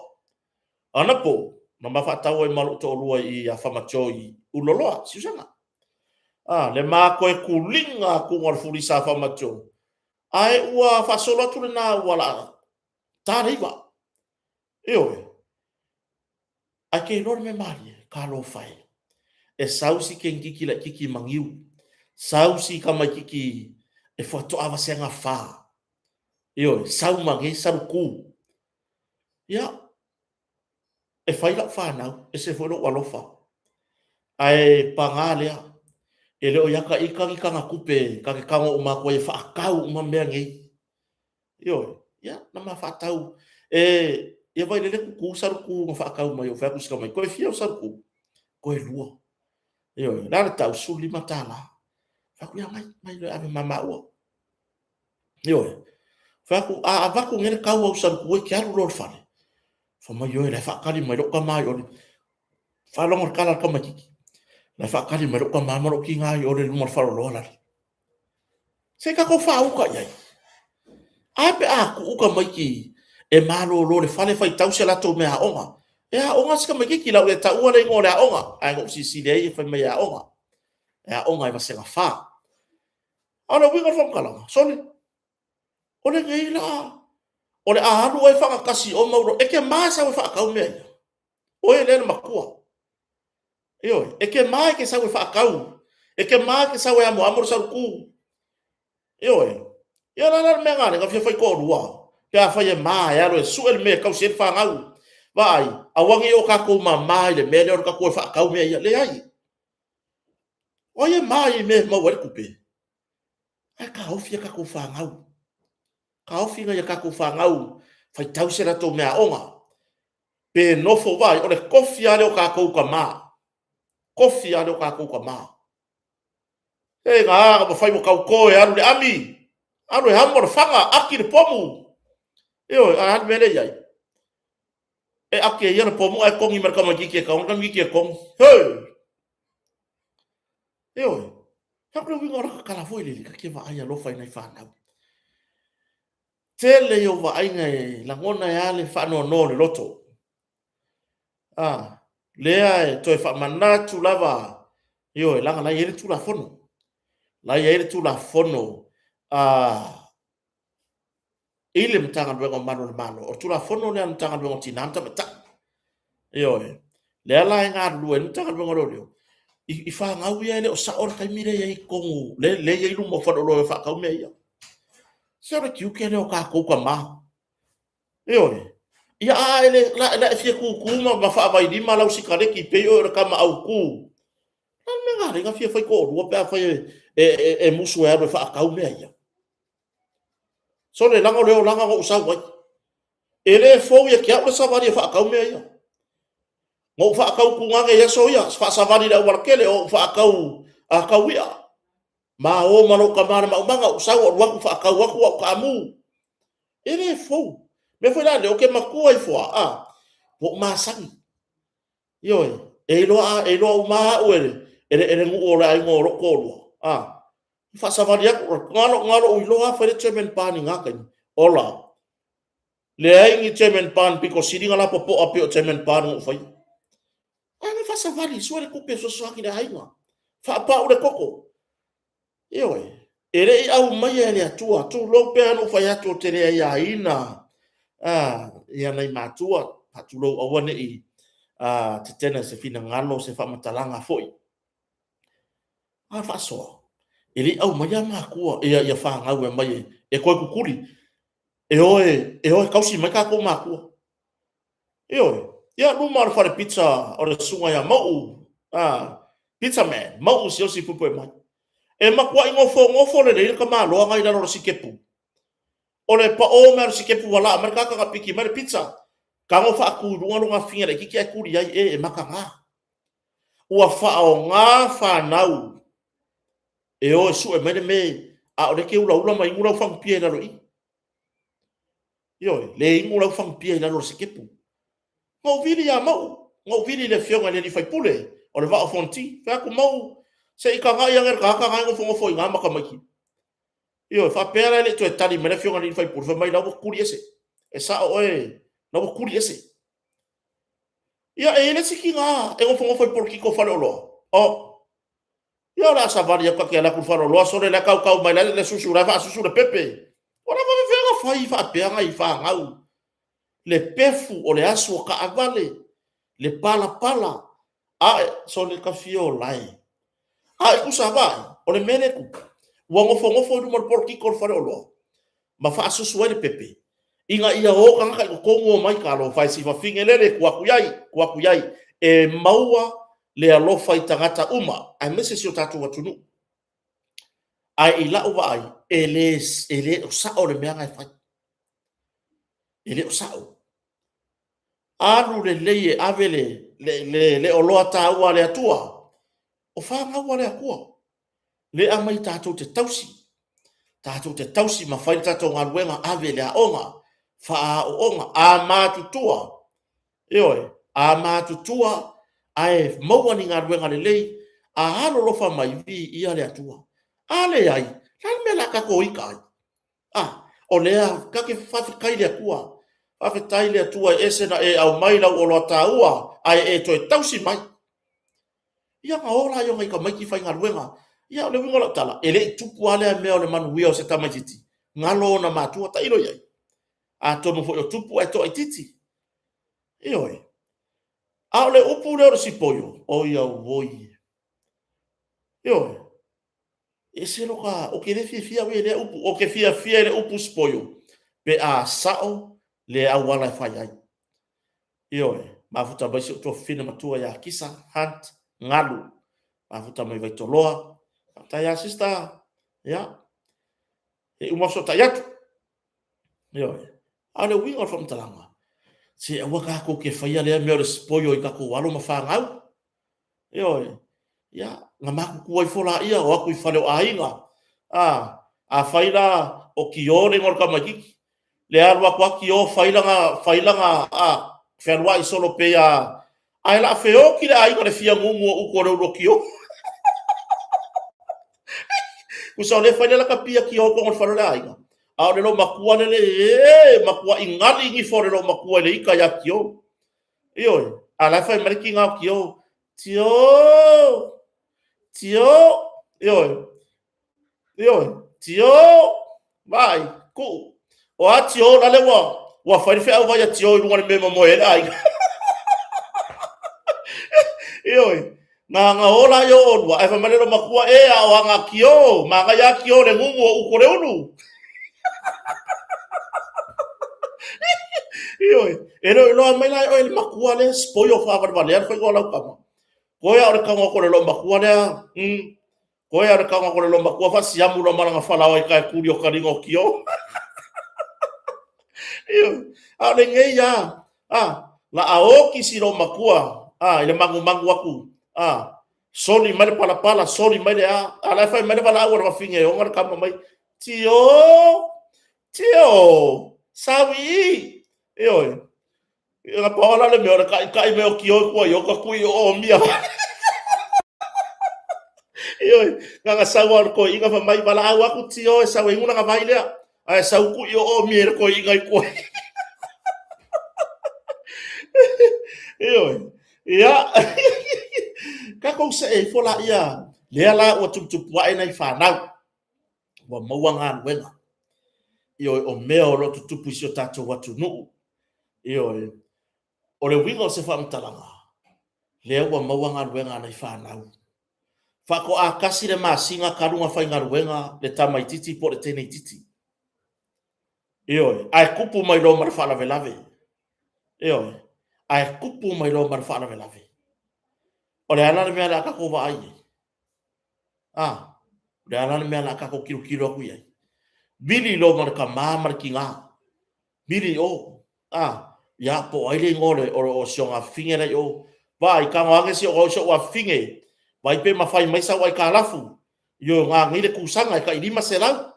Anapo, na ma faatau ai ma lou toalua i ia Famacho i Ululoloa, Siusaga. Le ma toe tuliga atuga o le fulisa a Famacho, ae ua faasolo atu lena ua laa ta le iva. Ioe. Ae ke iloa le mea malie, talofa e. E sau si kenikiki laititi magiu, sau si tamaititi e faatoa vaseaga fa. Ioe, sau ma nei saluku. Ia, e fai lau fanau, ese foi lou alofa. Ae paga lea, e le o ia ta ita ni tana tupe ta te tago uma atu ai e faatau uma mea nei. Ioe, ia, na ma faatau. E, ia vai lele kuku saluku na faatau mai o fai atu i si tamaiti, koe fia o saluku? Koe lua. Ioe, le a le tau, $15. Fai atu, ia mai, mai loa e ave ma maua. Ioe, fai atu, a avatu nei le tau au saluku e te alu loa i le fale. Fai mai, ioe, la e faatali mai lou tama i o le. Faalogo le tala a le tamaititi. La e faatali mai lou tama ma lou tiga i o le luma o le faleoloa lale. Se i tatou faauta i ai. A pe a tuu tamaiti e malolo i le fale faitau se latou mea aoga. E aoga si tamaititi, lau le taua le igoa o le aoga, ae na ou silasila i ai fai mai e aoga. E aoga i Vasega 4. A o le uiga o le faamatalaga, sole, o lenei la, o le a alu oe fagatasi i o ma e te ma e sau e faatau mea ia. Oe lea le matua. Ioe, e te ma e te sau e faatau, e te ma e te sau e amoamo le salutu. Ioe. Ia o le a la le mea na ala ai ona fia fai toalua? Pe afai e ma e alu e sue le mea e tausi ai le fanau. Vaai, aua ne i o tatou mama i le mea lea o le tatou o e faatau mea ia. Leai. O ai e ma i mea e maua ai le tupe? Ae taofi a tatou fanau. Taofi nai a tatou fanau faitau se latou meaaoga. Pe nofo, vaai, o le tofi lava lea o tatou tama. Tofi lava lea o tatou tama. E na na mafai ua tauto e alu i le ami, alu e amo le faga, ati le pomu. Ioe, a le mea lea e i ai? E ati e ia le pomu ae togi mai le tamaitiiti e tago le tamaitiiti e togi. Hei! Ioe, o le uiga o lata tala foi lele, ta te vaai alofa i nai fanau. Tele ia o vaaiga e lagona ai lava le faanoanoa o le loto. A, lea e toe faamanatu lava, ioe, leaga la e i ai le Tulafono. La e i ai le Tulafono a i le Matagaluega o Malu o le Malo. O le Tulafono lea a le Matagaluega o Tina ma Tamaitai. Ioe. Lea la e galulue ai le Matagaluega o Leoleo i fanau ia e le o sao le taimi lea e i ai i totonu, lea e i ai luma o faleoloa e faatau mea ia. Se o le tiute lea o tatou tama. Ioe. Ia a e le, la e fia tutu ma faavailima lau sikaleti pei oe o le tama autu. O le mea na ala ai ona fia fai toalua pe afai e musu e alu e faatau mea ia. Sole, leaga o le olaga na ou sau ai. E le fou ia te au le savali e faatau mea ia. Na ou faatau tugane i aso ia, faasavali i le aualatele, o ou faatau a tau i'a. Ma o ma lou tama i le maumaga, ou sau ou alu atu faatau atu au taamu. E le fou. Mea foi la lea, ou te matua ifo lava, a, ua ou masani. Ioe, e iloa, e iloa uma lava au e le nuu o le aiga o lou toalua, a, faasavali atu, na o lou iloa lava fai le German barn i na taimi. Ola, leai ni German barn pito sili ona lapopoa pei o German barn na ou faia. Ae na faasavali, sue le tupe e fesoasoani i le aiga. Faapau le koko. Ioe, e le i aumaia e le Atua, tulou pea ona ou fai atu ou te le aiaina ia nai matua, faatulou aua ne i tetena i se finagalo, se faamatalaga foi. A faasoa, e le i aumaia matua ia fanau e aumai e toe tutuli, e o e tausi mai tatou matua. Ioe. Ia, luma o le fale pizza o le susuga ia Mauu, a, Pizza Man, Mauu Siaosi Puepuemai. E matuai nofonofo lelei le tamaloa na i lalo o le sikepu. O le pao mai o le sikepu ua laa mai le tagata na piki mai le pizza, tago faatu i luga lona afiga laitiiti ae tuli ai, e, e mataga. Ua faaaoga fanau e o e sue mai le mea, a o lea e te ulaula ma inu lau fagupia i lalo i i. Ioe, le inu lau fagupia i lalo o le sikepu. Na ou vili ia Mauu, na ou vili i le afioga i le alii faipule o le Vaa o Fonoti. Fai atu, Mauu, se i tagai ane i le tagata na e nofonofo i ina ma tamaiti. Ioe, faapea la e le i toe tali mai le afioga i le alii faipule, fai mai la ua tuli ese. E sao oe, la ua tuli ese. Ia, e i ai le isi tina e nofonofo i polokiki o faleoloa. Oh, Ia o le a savali atu ta te alu atu i le faleoloa sole la e tautau mai la le susu la e faasusu le pepe. O le a faapefea ona fai faapea nai fanau le pefu o le asu o taavale, le palapala, ae sole ta fia ola e. A e tusa vaai, o le mea lea e tupu, ua nofonofo i luma o le polokiki o le faleoloa ma faasusu ai le pepe ina ia o tagata i totonu omai talofa e si fafine lele tuu atu i ai, tuu atu i ai e maua le alofa i tagata uma aemaise si o tatou atunuu. Ae i lau vaai, e le, e le o sao le mea na e fai. E le o sao. Alu lelei e ave le, le, le, le oloa taua a le Atua. O fanau a le Atua. Le aumai tatou te tausi, tatou te tausi ma fai le tatou galuega, ave i le aoga, faaaooga, a matutua, ioe, a matutua, Ae maua ni galuega lelei, a alolofa mai, viia le Atua. A leai, o le a le mea o le a tatou ita ai? A, o lea tatou te faafetai i le Atua. Faafetai i le Atua e ese ona e aumai lau oloa taua, ae e toe tausi mai. Ia ona o lea o nai tamaiti faigaluega. Ia o le uiga o lau tala, e le i tupu lava lea mea o le manuia o se tamaitiiti, galo ona matua. Tailo i ai. Atonu foi o tupu ae toaitiiti. Ioe. A o le upu lea o le sipoio, oi auoi. Ioe. E ese lo ta, ou te le fiafia au ia i lea upu. Ou te fiafia i le upu spoil pe a sao le auala e fai ai. Ioe, mafuta mai si ou tuafafine matua ia Kisa Hunt Galu, mafuta mai Vaitoloa. Faafetai lava sister. Ia, e uma fesootai atu. Ioe. A o le uiga o le faamatalaga, se aua tatou te faia lea mea o le spoil i tatou alo ma fanau. Ioe. Ia, na matutua ifo laia, o atu i fale o aiga. A, afai la o Tio le igoa o le tamaitiiti, le alu atu a Tio fai lana, fai lana, a, fealuai solo pei a, ae la feoti le aiga i le fia gugu o utu o le ulu o Tio. Tusa o lea fai le laka pia Tio i totonu o le fale o le aiga. A o le loomatua lele, e, matuai gali nifo o le loomatua i le ita ia Tio. Ioe, a la e fai mai le tiga o Tio, Tio, Tio, ioe, ioe, Tio, vaai, tuu. O a Tio, la le ua, ua fai le feau vai a Tio i luga o le mea e momoe ai le aiga. Ioe, na, na o la i o olua, ae fai mai le loomatua, e, a o aga Tio, manaia a Tio le gugu o utu o le ulu. Ioe, e le o iloa mai la e oe le matua lea spoil faavalevalea le faiga o lau tama. Koe a o le tago atu o le loomatua lea, koe a o le tago atu o le loomatua faasiamu loa ma lana falaoa i tai tuli o taliga o Tio. Ioe, a o lenei lava, a, la a oti si loomatua, a, i le manumanu atu, a, soli mai le palapala, soli mai le a, a la e fai mai le valaau a le fafine e ona le tama mai, Tio, Tio, sau i i. Ioe. Na pau la le mea o le kaʻikaʻi mai o Tio i tua i o ka kui o o mia. Ioe, na na sau o le toeaina fai mai, valaau atu Tio e sau e inu lana vai lea. Ae sau kui o o mia i le toeaina i tua. Ioe. Ia. Tatou see ifo laia, lea la ua tuputupu ae nai fanau. Ua maua galuega. Ioe, o mea o lo o tutupu i si o tatou atunuu. Ioe, o le uiga o se faamatalaga, lea ua maua galuega a nai fanau. Faatoa tasi le masina talu ona faigaluega le tamaitiiti po o le teineitiiti. Ioe, ae tupu mai loa ma le faalavelave. Ioe, ae tupu mai loa ma le faalavelave. O le a la le mea o le a tatou vaai ai? A, o le a la le mea o le a tatou tilotilo atu i ai? Vili loa ma le tama ma le tina. Vili i o. A, ia, po o ai le igoa o le, o, o si ona afafine la i o. Vaai, tago ane si o, si ou afafine. Vaai pe mafai mai sau aitalafu. Ioe, na nei le tusaga e tai 500.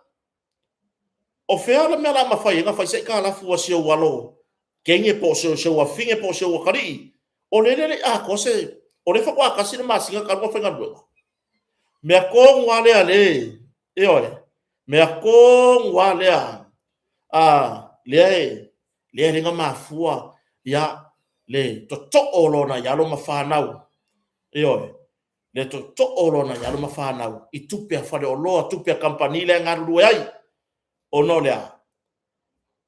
O fea le mea o le a mafai ai ona fai se aitalafu a si ou alo teine po o si ou afafine po o si ou atalii? O lea e le i atoa se, o lea faatoa tasi le masina talu ona faigaluega. Mea tonu lava lea le, ioe, mea tonu lava lea, a, lea e, lea e le na mafua, ia, le totoo o loa nai alo ma fanau, ioe, le totoo loa nai alo ma fanau i tupe a faleoloa, tupe a kamupani la e galulue ai. Ona o le a?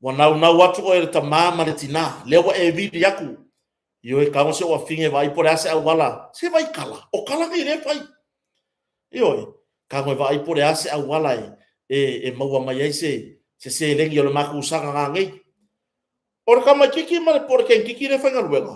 Ua naunau atu oe le tama ma le tina, lea ua e vili atu, ioe, tago si ou afafine e vaai po o le a se auala, se vaai kala, o kala nei lea e fai. Ioe, tago e vaai po o le a se auala e, e, e maua mai ai se, se seleni o le matou saga nei. O le tamaitiiti ma le po o le teintiti lea e faigaluega,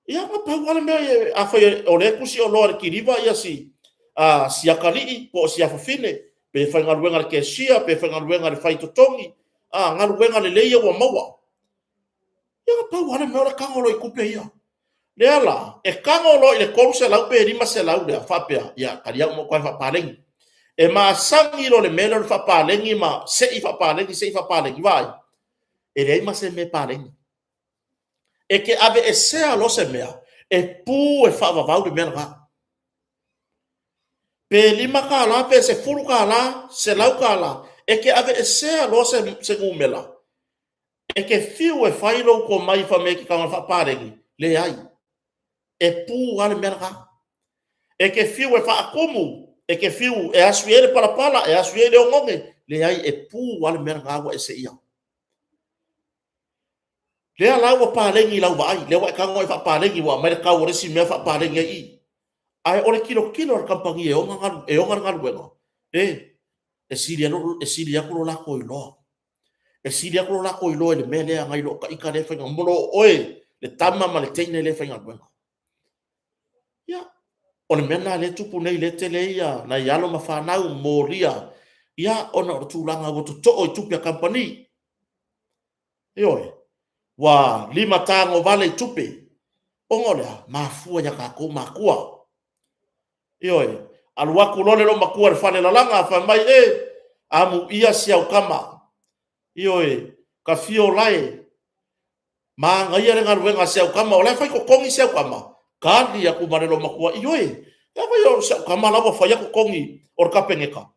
ia na pau lava le mea, afai o lea e tusi oloa i le kiliva ia si, a, si atalii po o si afafine, pe faigaluega i le cashier, pe faigaluega i le fai totogi, a, galuega lelei ia ua maua. Ia na pau lava le mea o le tago loa i tupe ia. Lea la, e tago loa i le 300 pe 500 lea, faapea, ia, tali au ma ou toe faapaleni. E masani loa le mea lea o le faapaleni ma sei faapaleni, sei faapaleni, vaai, e leai ma se mea e paleni. E te aveesea loa se mea, E pu e faavavau le mea lena. Pe $5, pe $10, $100, e te aveesea loa se numera, e te fiu e fai lou tomai fai mai e te tago e faapaleni, leai, e pu lava le mea lena. E te fiu e faatumu, e te fiu e asu i ai le palapala, e asu i ai le oneone, leai, e pu lava le mea lena ua e seia. Lea la ua paleni i lau vaai, lea ua e tago e faapaleni ua aumai le tau o le isi mea faapaleni ai i i. Ae o le tilotilo a le kamupani e ona le galuega, e, e sili atu lo latou iloa. E sili atu lo latou iloa i le mea lea nai lo ita lea e faigaluega, nai lo oe le tama ma le teine lea e faigaluega. Ia, o le mea lena o lea e tupu nei, lea e tele ai nai alo ma fanau molia, ia ona o le tulaga ua totoo i tupe a kamupani. Ioe. Ua limatagovale i tupe, ona o le a? Mafua ia tatou matua. Ioe. Alu atu loa le loomatua i le falelalaga fai mai, e, amuia si au tama. Ioe. Ta fio lae, manaia le galuega a si au tama, o la e fai totogi si au tama. Tali atu ma le loomatua, ioe, a fai o si au tama la ua faia totogi o le Kapeneta.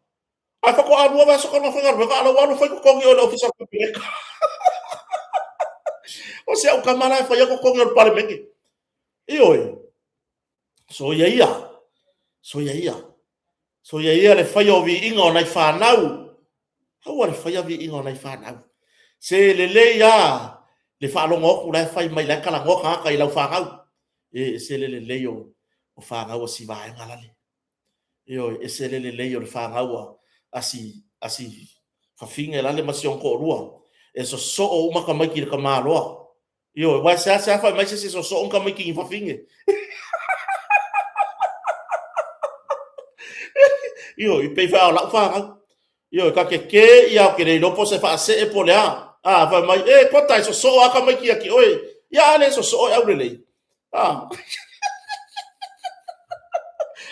Ae faatoa lua vaiaso talu ona faigaluega, a o la ua alu fai totogi o le Ofisa o le Kapeneta. O si au tama la e faia totogi o le Palemene. Ioe. Soia ia, soia ia, soia ia le faia o viiga o nai fanau. Aua le faia viiga o nai fanau. Se lelei lava le faalogo atu la e fai mai, la e talanoa tagata i lau fanau. E ese le lelei o fanau a si vaega lale. Ioe, e ese le lelei o le fanau a si fafine lale ma si ona toalua. E sosoo uma tamaiti i le tamaloa. Ioe, aua e seasea fai mai se isi e sosoo ni tamaiti i ni fafine. Ioe, e pei foi lava o lau fanau. Ioe, ta te kē ia ou te le iloa po o se faasee po o le a. A, fai mai, e, Kota, e sosoo lava tamaiti ia te oe. Ia, a le sosoo e aulelei. A,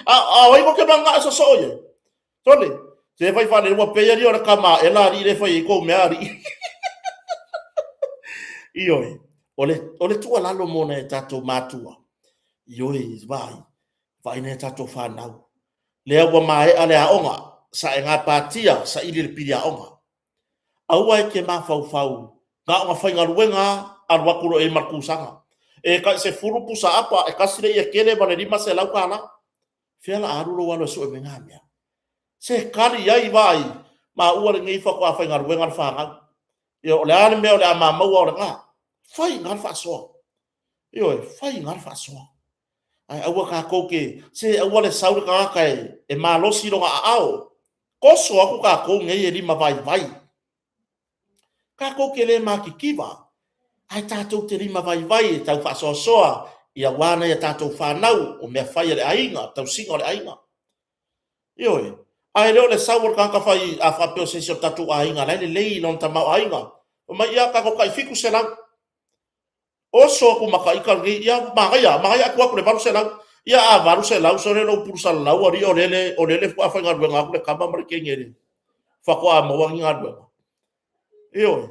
a o ai tou te mananao e sosoo i ai? Sole, se fai faalele ua pei alii o le tama aela alii lea e fai ai kou mea alii. Ioe, o le tuualalo mo nai a tatou matua, ioe, vaai, vaai nai a tatou fanau. Lea ua maea le aoga, saegapatia, saili le pili aoga. Aua e te mafaufau na ona faigaluega lava, alu atu loa i ai ma le kusaga. E tai 10 pusa apa, e tasi le ietele ma le $500. Fea la alu lou alo e sue mai na mea? Se tali i ai, vaai, maua lenei faatoa faigaluega le fanau. Ia, o le a le mea o le a ma maua o lena? Fai i ina le faasoa. Ioe, fai i ina le faasoa. Ae aua tatou te, se aua le sau le tagata e malosi lona aao. Toso atu tatou nei e lima vaivai. Tatou te le matitiva, ae tatou te lima vaivai e tau faasoasoa aua nai a tatou fanau, o mea fai a le aiga, tausiga o le aiga. Ioe, ae le o le sau o le tagata fai, a faapea o se isi o le tatou aiga la e lelei i lona tamaoaiga, fai mai, ia, tatou tai 700. Oso atu ma ta ita lenei, ia, manaia, manaia ae tuu atu i le 800. Ia, a 800, sole lou pulu salalau, alii, o lele, o lele faatoa faigaluega atu le tama ma le teine le faatoa maua ni galuega. Ioe,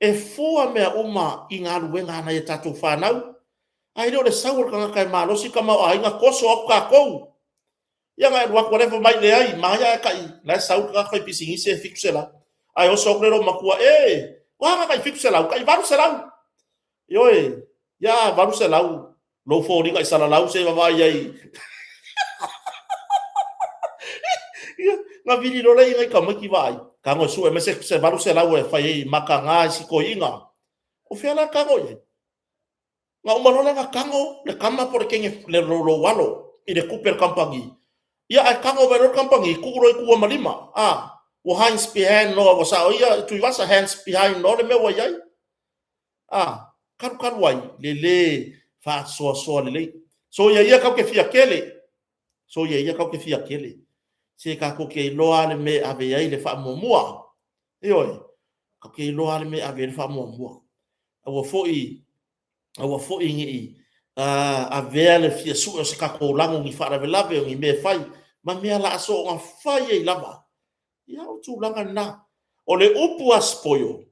e fua mea uma i galuega a nai a tatou fanau, ae le o le sau o le tagata e malosi tamaoaiga, toso atu tatou. Ia na e alu atu lea fai mai, leai, manaia ae tai, la e sau le tagata faipisinisi e 700. Ae oso atu le loomatua, e, ua na tai 700, tai 800. Ioe, ia 800, lou foliga i salalau se i vaavaai ai. Ia, na vili loa lea i nai tamaiti vaai, tago e sue mai se 800 e fai ai mataga ai si toeaina. O fea la tago i ai? Na uma loa lea na tago le tama po o le teine le lou alo i le tupe a le kamupani. Ia ae tago mai loa le kamupani, tuu loa i tua ma lima. A, ua hands behind loa, ua sao ia Tuivasa, hands behind loa le mea ua i ai. A, talu talu ai, le lē faasoasoa lelei. Soia ia kau te fia kele, soia ia kau te fia kele. Se tatou te iloa lava le mea e ave ai le faamuamua. Ioe, tatou te iloa lava le mea e ave ai le faamuamua. Aua foi, aua foi ne i avea le fia sue o se tatou lago ni faalavelave o ni mea e fai, ma mea la a soona fai ai lava. Ia, o le tulaga lena. O le upu a spoil,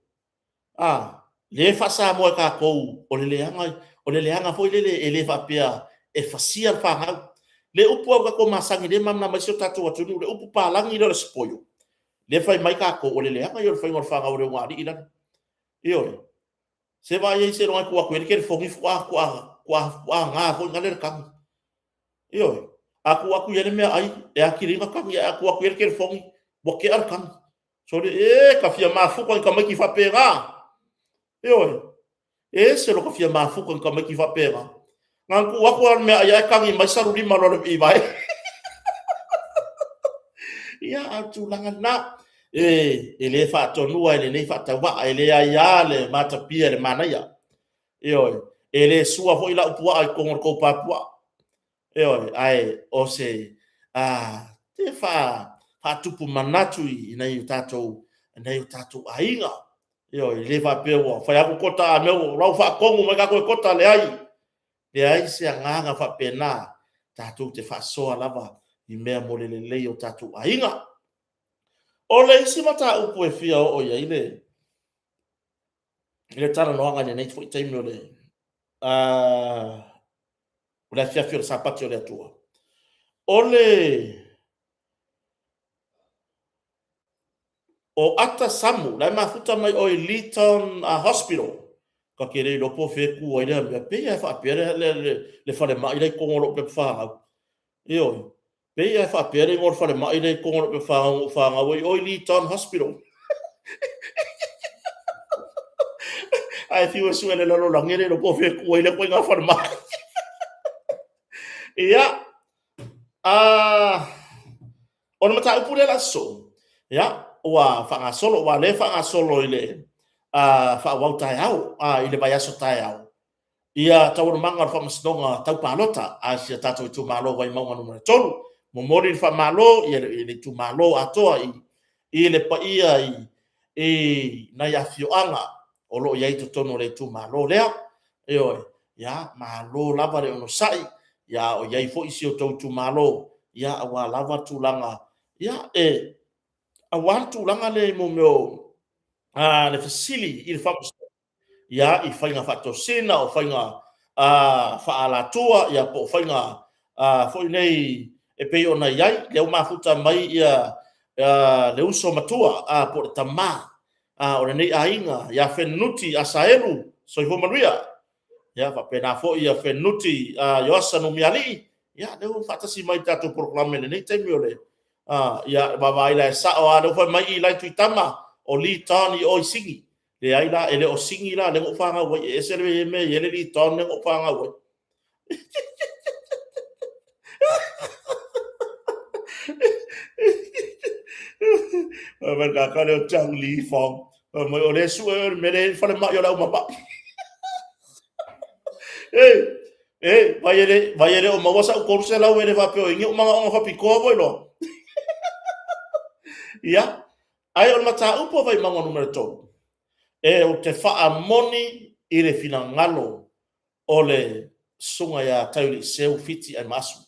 a, lea e faa-Samoa e tatou, o le leaga, o le leaga foi lele e le faapea e fasia le fanau. Le upu a ua tatou masani lea e malamalama ai si o tatou atunuu, le upu palagi lea o le spoil, lea e fai mai tatou o le leaga ia o le faiga o le fanau a le ulugalii lale. Ioe. Se vaai ai seiloga e tuu atu i ai le telefoni faatoa na foi lea le tagi. Ioe. A tuu atu i ai le meaai e atili ai ona tagi, ae a tuu atu i ai le telefoni, ua tea le tagi. Sole, e ta fia mafuta i tamaiti faapena. Ioe. E ese lo ta fia mafuta i tamaiti faapena. Na ona tuu atu lava o le meaai ae tagi mai salu lima loa i vae. Ia, a o le tulaga lena. E le faatonua e lenei faatauvaa, e le aia le matapia i le manaia. Ioe. E le sua foi lau puaa i totonu o le tou pa puaa. Ioe, ae o se te faatupu manatu i nai o tatou, nai o tatou aiga. Ioe, e le faapea ua fai atu Kota a mea ua faatonu mai tatou e Kota, leai. Leai se agaga faapena, tatou te faasoa lava i mea mo le lelei o tatou aiga. O le isi mataupu e fia oo i ai le talanoaga i lenei foi taimi o le o le afiafi o le Sapati o le Atua, o le o Ata Samu, la e mafuta mai o i Leeton Hospital. Ta te le iloa po o fea e tu ai lea mea. Pei lava e faapea le falemai la e i totonu o lou pepa fanau. Ioe. Pei lava e faapea le igoa o le falemai lea i totonu o lou pepa fanau na ou fanau ai, oi Leeton Hospital. Ae fiu e sue le lalolagi e le iloa po o fea e tu ai lea ituaiga falemai. Ia, o le mataupu lea o le a sosoo, ia, ua faagasolo, aua o lea e faagasolo i le faaauau taeao, i le vaiaso taeao, ia taualumaga o le Faamasinoga Tau Palota a si a tatou itumalo o Vaimauga Nu.3. Momoli le faamalo i le itumalo atoa i le paia i nai afioaga o lo o i ai i totonu o le itumalo lea. Ioe, ia, malo lava le onosai, ia a o i ai foi si o outou itumalo, ia aua lava tulaga, ia, e, aua le tulaga lea i mea o le fesili i le Faamasinoga, ia, i faiga faatosina, o faiga faaalatua, ia po o faiga foi nei e pei ona i ai, lea ua mafuta mai ia le uso matua po o le tama o lenei aiga ia Fenunuti Asaelu, soifua manuia. Ia faapena foi ia Fenunuti Ioasa Numialii, ia lea ua faatasi mai i le tatou polokalame i lenei taimi o le ia vaavaai la e sao lava, lea ua fai mai Ilai Tuitama, o Lee Don i o i Sini. Leai la, e le o Sini la lea na ou fanau ai, e ese le mea e i ai le Lee Don lea na ou fanau ai. Fai mai le tagata lea o Chang Li Fong, fai mai o lea e sue oe i le mea lea e i ai le falemai o le aumama'i. Ei, ei, vai e le, vai e le o maua sau 300 e le faapea o i ai ni ou manaoga faapitoa foi loa. Ia, ae o le mataupu a Vaimauga Nu.3, e ou te faamoni i le finagalo o le Susuga ia Taiuliiseu Fiti Aimaasu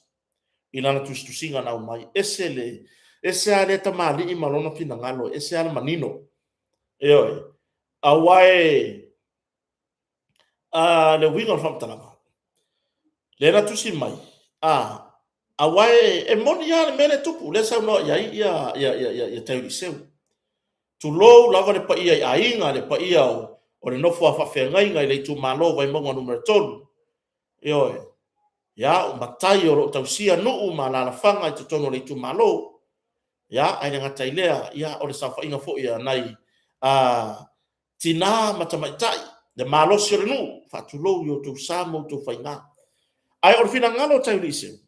i lana tusitusiga na aumai. Ese le, ese lava lea tamalii ma lona finagalo, ese lava le manino. Ioe. Aua e, a, le uiga o le faamatalaga, lea na tusi mai, a, aua e, e moni lava le mea lea e tupu, lea e saunoa i ai ia, ia, ia, ia, ia Taiuliiseu. Tulou lava le paia i aiga, le paia o le nofo a faafeagaiga i le itumalo o Vaimauga Nu.3. Ioe. Ia, o matai o lo o tausia nuu ma alaalafaga i totonu o le itumalo. Ia, ae le gata i lea, ia, o le saofaiga foi a nai a, tinā ma tamaitai, le malosi o le nuu, faatulou i outou sa ma outou faiga. Ae o le finagalo o Taiuliiseu,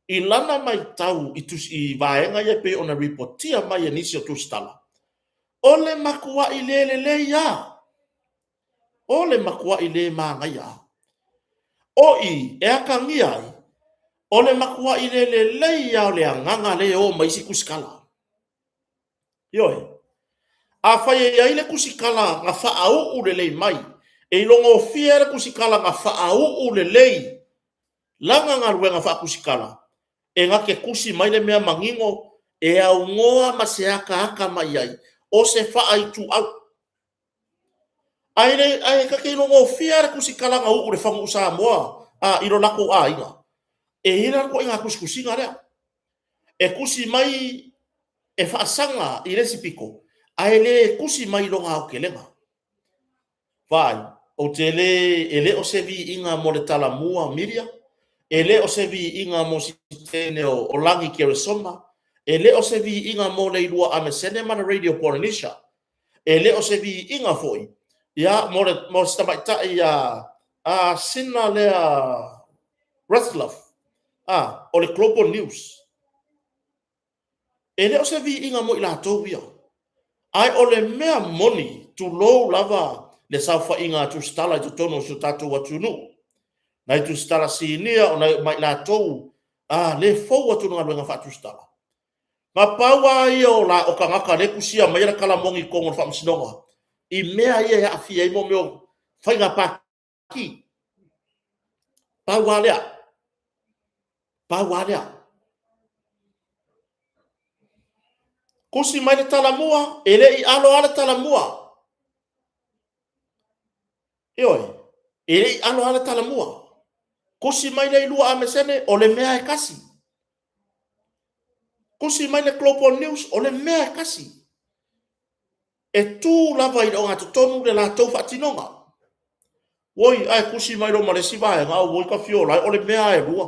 i lana matau i tusi, i vaega ia e pei ona ripotia mai e nisi o tusitala, o le matuai le lelei lava, o le matuai le manaia lava. O i e atagia ai, o le matuai le lelei lava o le agaga lea e o ma isi tusitala. Ioe. Afai e i ai le tusitala na faauu lelei mai, e ilogofie ai le tusitala na faauu lelei lana galuega faatusitala, e na te tusi mai le mea manino e aunoa ma se akaaka mai ai o se faaituau. Ae le, ae ta te ilogofie lava le tusitala na uu i le Fagu'u Samoa, a, i lo latou aiga. E i ai la le ituaiga tusitusiga lea, e tusi mai e faasaga i le isi pito, ae le tusi mai i lona aotelega. Vaai, ou te le, e le o se viiga mo le Talamua Media, e le o se viiga mo Sitene o Lagi Keresoma, e le o se viiga mo Leilua Amesene ma le Radio Polynesia, e le o se viiga foi ia mo le mo si tamaitai ia a Sina lea Retzlaff, a o le Global News. E le o se viiga mo i latou ia, ae o le mea moni, tulou lava le saofaiga a Tusitala i totonu o si o tatou atunuu, nai Tusitala sinia, o nai ma i latou a le fou atu i le galuega faa-Tusitala. Na pau lava ia o, la, o tagata lea e tusia maia le tala moni i totonu o le faamasinoga i mea ia e aafia ai mea o faiga pati. Pau lava lea. Pau lava lea. Tusi mai le talamua, e le i alo lava le talamua. Ioe, e le i alo lava le talamua. Tusi mai le ilua amesene, o le mea e tasi. Tusi mai le Global News, o le mea e tasi. E tu lava i le ogatotonu le latou faatinoga. Oi, ae tusi mai loa ma le isi vaega, auoi ka fiola ai, o le mea lava e lua.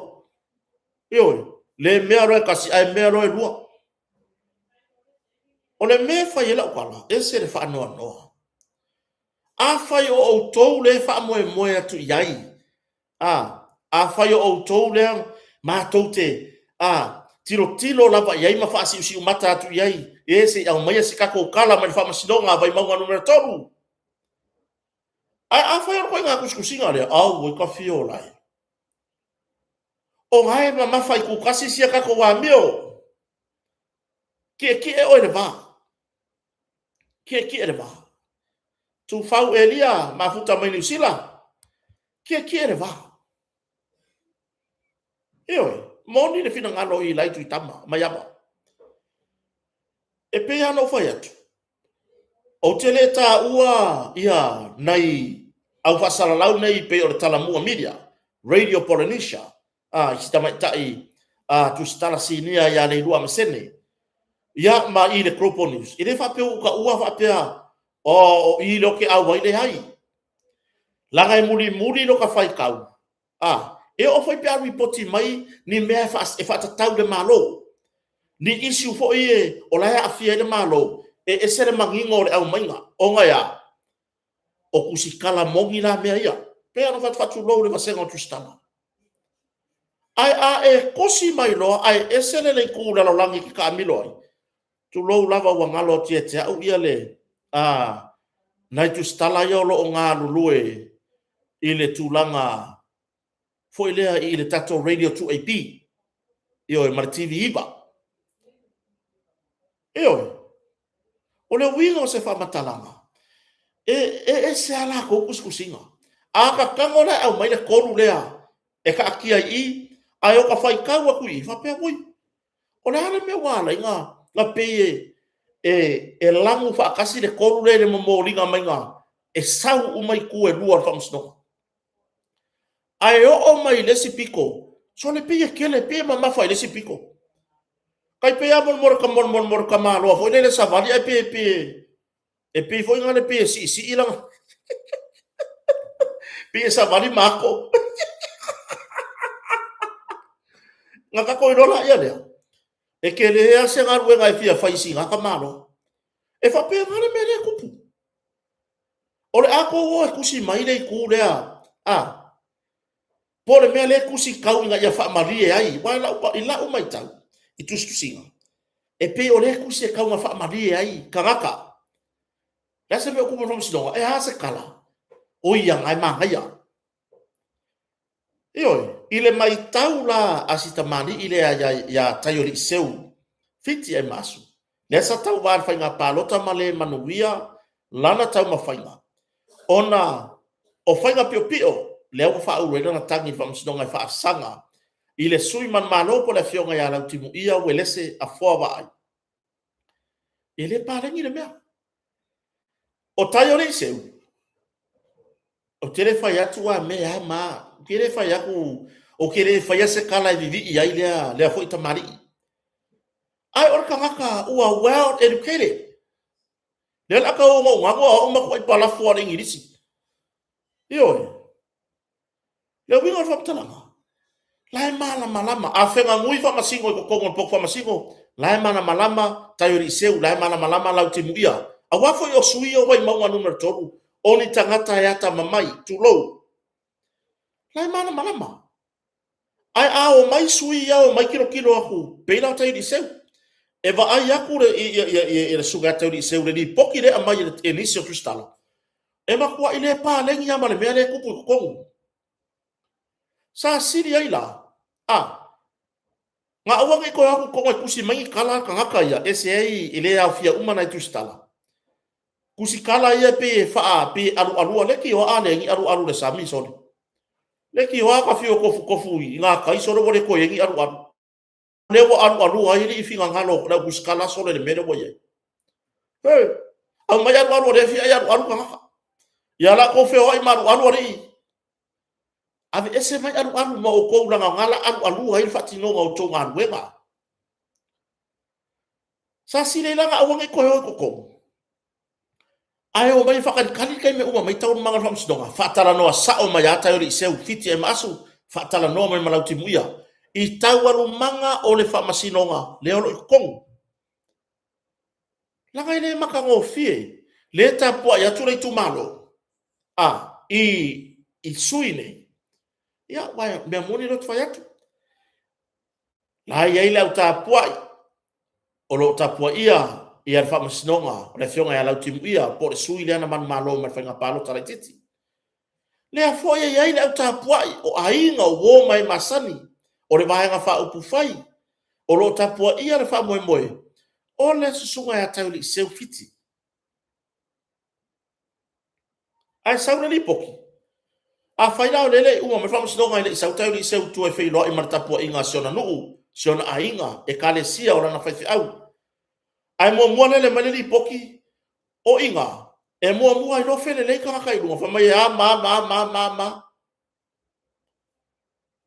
Ioe, le mea loa e tasi, ae mea loa e lua. O le mea e fai ai lau tala, ese le faanoanoa. Afai o outou lea e faamoemoe atu i ai, a, afai o outou lea matou te, a, tilotilo lava i ai ma faasiusiumata atu i ai, e se i aumaia se tatou tala mai le Faamasinoga a Vaimauga Nu.3. Ae afai o le ituaiga tusitusiga lea, auoi ka fiola e. O la e mamafa i tutasi sia tatou amio. Tietie oe i le va. Tietie le va. Tufau Elia mafuta mai Niu Sila. Tietie le va. Ioe, moni le finagalo o Ilai Tuitama Maiava. E pei lava ona ou fai atu, ou te le taua ia nai au faasalalau nei pei o le Talamua Media, Radio Polynesia, a, i si tamaitai a, Tusitala Sinia ia Leilua Amasene, ia ma i le Global News. E le faapea ua ou taua faapea, o, o i lea ou te auai, leai. Leaga e mulimuli lota faitau, A, e oo foi pe a lipoti mai ni mea e faatatau i le Malo, ni issue foi e o la e aafia ai le Malo, e ese le manino o le aumaiga, ona e a? O tusitala moni la mea ia. Pei lava ona ou fai atu, faatulou i le vasega o tusitala. Ae a e tusi mai loa ae ese le itu lalolagi e te taamilo ai, tulou lava ua galo atu ia te au ia le a nai tusitala ia o lo o galulue i le tulaga foi lea i le tatou Radio 2AP, ioe, ma le TV9. Ioe, o le uiga o se faamatalaga, e, e ese a latou tusitusiga. A ta tago la e aumai le tolu lea e taatia i i, ae o ta faitau atu i i, faapea, ui, O le a le mea ua ala ai na pei e, e, e lagu faatasi le tolu lea i le momoliga maiga e sau uma itu e lua o le faamasinoga. Ae oo mai i le isi pito, sole pei e tele, pei e mamafa i le isi pito. Tai pei lava mo le mo le tamaloa foi lele savali ae pei e pei E pei foi na le pei e siisii lana pei e savali ma ako. Na tatou iloa laia lea, e tele lava se galuega e fia fai i sina tamaloa. E faapena le mea lea e tupu. O le a tou o e tusi mai le itu lea, a, po o le mea lea e tusi tau ina ia faamalie ai, aua i lau, i lau matau i tusitusiga, e pei o lea e tusi e tau ina faamalie ai tagata. Le a se mea o tupu i le faamasinoga? E a se tala? O ia na e manaia. Ioe, i le matau la a si tamalii lea ia, ia Taioliiseu Fiti Aimasu, lea sa tauva i le faiga palota ma le manuia lana taumafaiga, ona o faiga piopio lea ua faaulu ai lana tagi i le Faamasinoga e faasaga i le sui manumalo po o le Afioga ia Lautimuia Uelese Afoa Vaai. E le paleni le mea. O Taioliiseu, ou te le fai atu a mea a ma, ou te le fai atu Ou te le faia se tala e vivii ai lea, lea foi tamalii. Ae o le tagata ua well educated. Lea o le a tau ogaogago a o au matuai palafo lava i le Igilisi. Ioe. Le uiga o le faamatalaga, la e malamalama. A feganui faamasino i totonu o le potu faamasino, la e malamalama Taioaliiseu, la e malamalama Lautimuia. Aua foi o sui ia o Vaimauga Nu.3, o ni tagata e atamamai, tulou. La e malamalama. Ae a omai sui ia omai tilotilo atu, pei la o Taioaliiseu. E vaai atu le, ia, ia, ia, ia le susuga ia Taioaliiseu i le lipoti lea e aumai e nisi o tusitala, e matuai le paleni lava ma le mea lea e tupu i totonu. Sa sili ai la, a, na aua ne i toe o atu i totonu e tusi mai ni tala a tagata ia, ese ai e le aofia uma nai tusitala. Tusitala ia e pei e faa, pei e alualua, leitioa a leai ni alualu i le sami sole. Leitioa ta fiu e tofutofu i gatai sole ua le toe i ai ni alualu. Lea ua alualua ai alii finagalo o le au tusitala sole i le mea lea ua i ai. He, aumai alualu o lea e fia ai alualu tagata. Ia la outou feoai ma alualu alii. Aveese mai alualu ma outou leaga o na la alualua ai le faatinoga o outou galuega. Sa sili ai la ona aua ne i toe o i totonu. Ae omai e faatalitali le taimi e uma mai taualumaga o le faamasinoga, faatalanoa sao mai lava Taeoliiseu, Fiti ae ma Asu, faatalanoa mai ma Lautimuia i taualumaga o le faamasinoga lea o lo o i totonu. Leaga e le matagofie le tapuai atu le itumalo a i i sui nei. Ia, aua o mea moni lea ou te fai atu. La e i ai le au tapuai o lo o tapuaia ia le faamasinoga o le Afioga ia Lautimuia po o le sui lea na manumalo mai le faiga palota laitiiti. Lea foi e i ai le au tapuai o aiga, o uo ma e masani o le Vaega Faaupufai o lo o tapuaia le faamoemoe o le Susuga ia Taeoliiseu Fiti. Ae sau le lipoti. Afai la o lea e le i uma mai le faamasinoga e le i sau Taeoliiseu i tua e feiloai ma le tapuaiga a si ona nuu, si ona aiga, ekalesia o lana faifeau. Ae muamua lele mai le lipoti, o iga, e muamua ai loa felelei tagata i luga, fai mai e a ma a ma a ma a ma a ma a.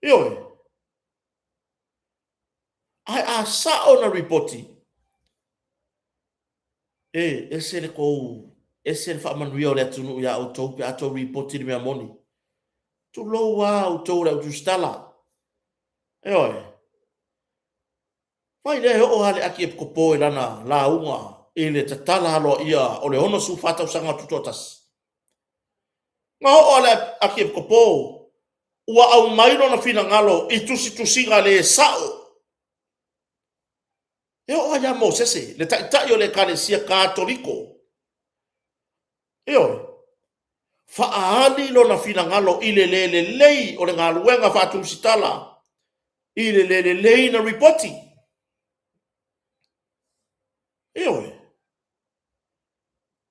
Ioe. Ae a sao na ripoti, e ese le tou, ese le faamanuia o le atunuu iā outou pe a tou ripoti le mea moni. Tulou a outou le au tusitala. Ioe. Mai lea e oo lava le Akiepikopo i lana lauga i le tatala aloaia o le 64 tausaga o Tutoatasi. Na oo lava le Akiepikopo ua aumai lona finagalo i tusitusiga le sao. E oo lava ia Mosese, le taitai o le Ekalesia Katoliko, ioe, faaali lona finagalo i le le lelei o le galuega faatusitala, i le le lelei na ripoti. Ioe.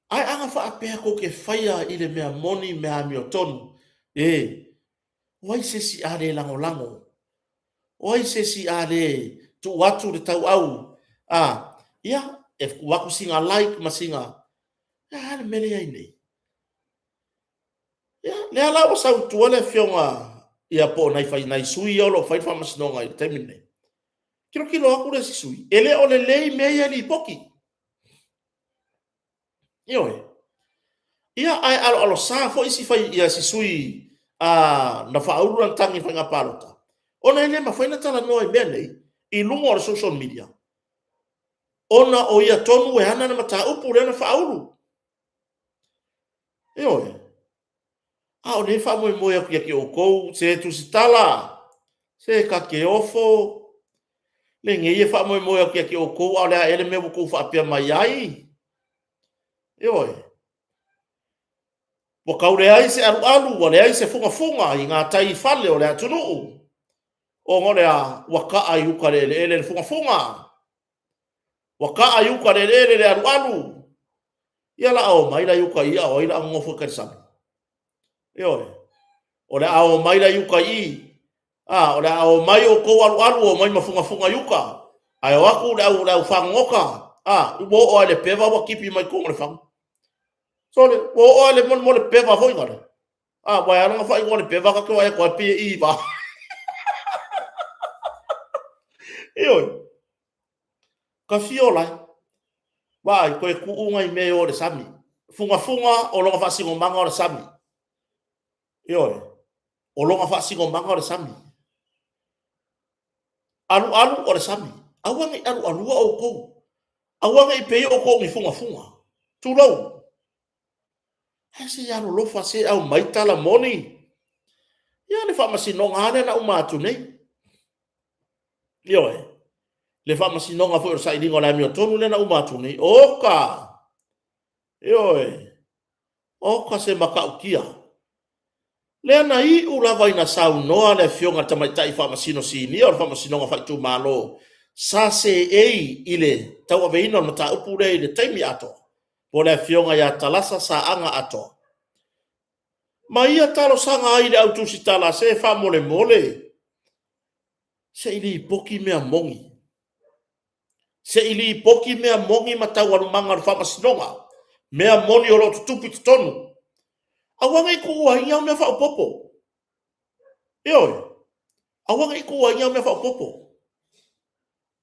Ae a na faapea tou te faia i le mea moni mea amiotonu, e, o ai se isi a le lagolago? O ai se isi a le tuu atu le tauau? A, ia, e tuu atu sina like ma sina, a le mea lea e i ai nei? Ia, lea la ua sau i tua le afioga ia po o nai fai nai sui ia o lo o fai le faamasinoga i le taimi lenei. Tilotilo atu le isi sui, e le o lelei mea ia e lipoti. Ioe. Ia, ae aloalosa foi si fai, ia, si sui a, na faaulu lana tagi i faiga palota, ona e le mafai ona talanoa i mea nei i luga o le social media, ona o ia tonu e ana le mataupu lea na faaulu. Ioe. A o lea e faamoemoe atu ia te outou, se tusitala, se ta te ofo, lenei e faamoemoe atu ia te outou, a o le a ea le mea ua outou faapea mai ai? Ioe. Ua tau leai se alualu, ua leai se fugafuga i gatai fale o le atunuu, ona o le a? Ua taa i uta le eleele le fugafuga. Ua taa i uta le eleele le alualu. Ia la a omai la i uta i i, a o ai la a nonofo i tai i le sami? Ioe. O le a omai la i uta i i, a, o le a omai outou alualu, omai ma fugafuga i uta, ae o atu le au, le au fagogota, a, ua oo lava i le peva ua tipi mai totonu o le fagu. Sole, ua oo lava i le molemole peva foi nale. A, ua e ala ona faaigoa le peva, ta te vaai atu lava e pei e iva. Ioe. Ka fia ola ai. Vaai, koe kuu ngai mea e o le sami. Fugafuga o lona faasinomaga o le sami. Ioe. O lona faasinomaga o le sami. Alualu o le sami. Aua ne i alualua outou. Aua ne i pei outou o ni fugafuga. Tulou. Ae se i alolofa se aumai tala moni. Ia le faamasinoga lava lea na uma atu nei. Ioe. Le faamasinoga foi o le sailiga o le amiotonu lea na uma atu nei. Oka! Ioe. Oka se matautia. Lea na iu lava ina saunoa le Afioga i le Tamaitai Faamasino Sinia o le Faamasinoga Faaitumalo sa seei i le tauaveina o le mataupu lea i le taimi atoa, po o le Afioga ia Talasa Saaga Atoa. Ma ia talosaga ai i le au tusitala se faamolemole se i lipoti mea moni. Se i lipoti mea moni ma taualumaga o le faamasinoga, mea moni o lo o tutupu i totonu. Aua ne i tuua ai ni au mea faaopoopo. Ioe, aua ne i tuua ai ni au mea faaopoopo.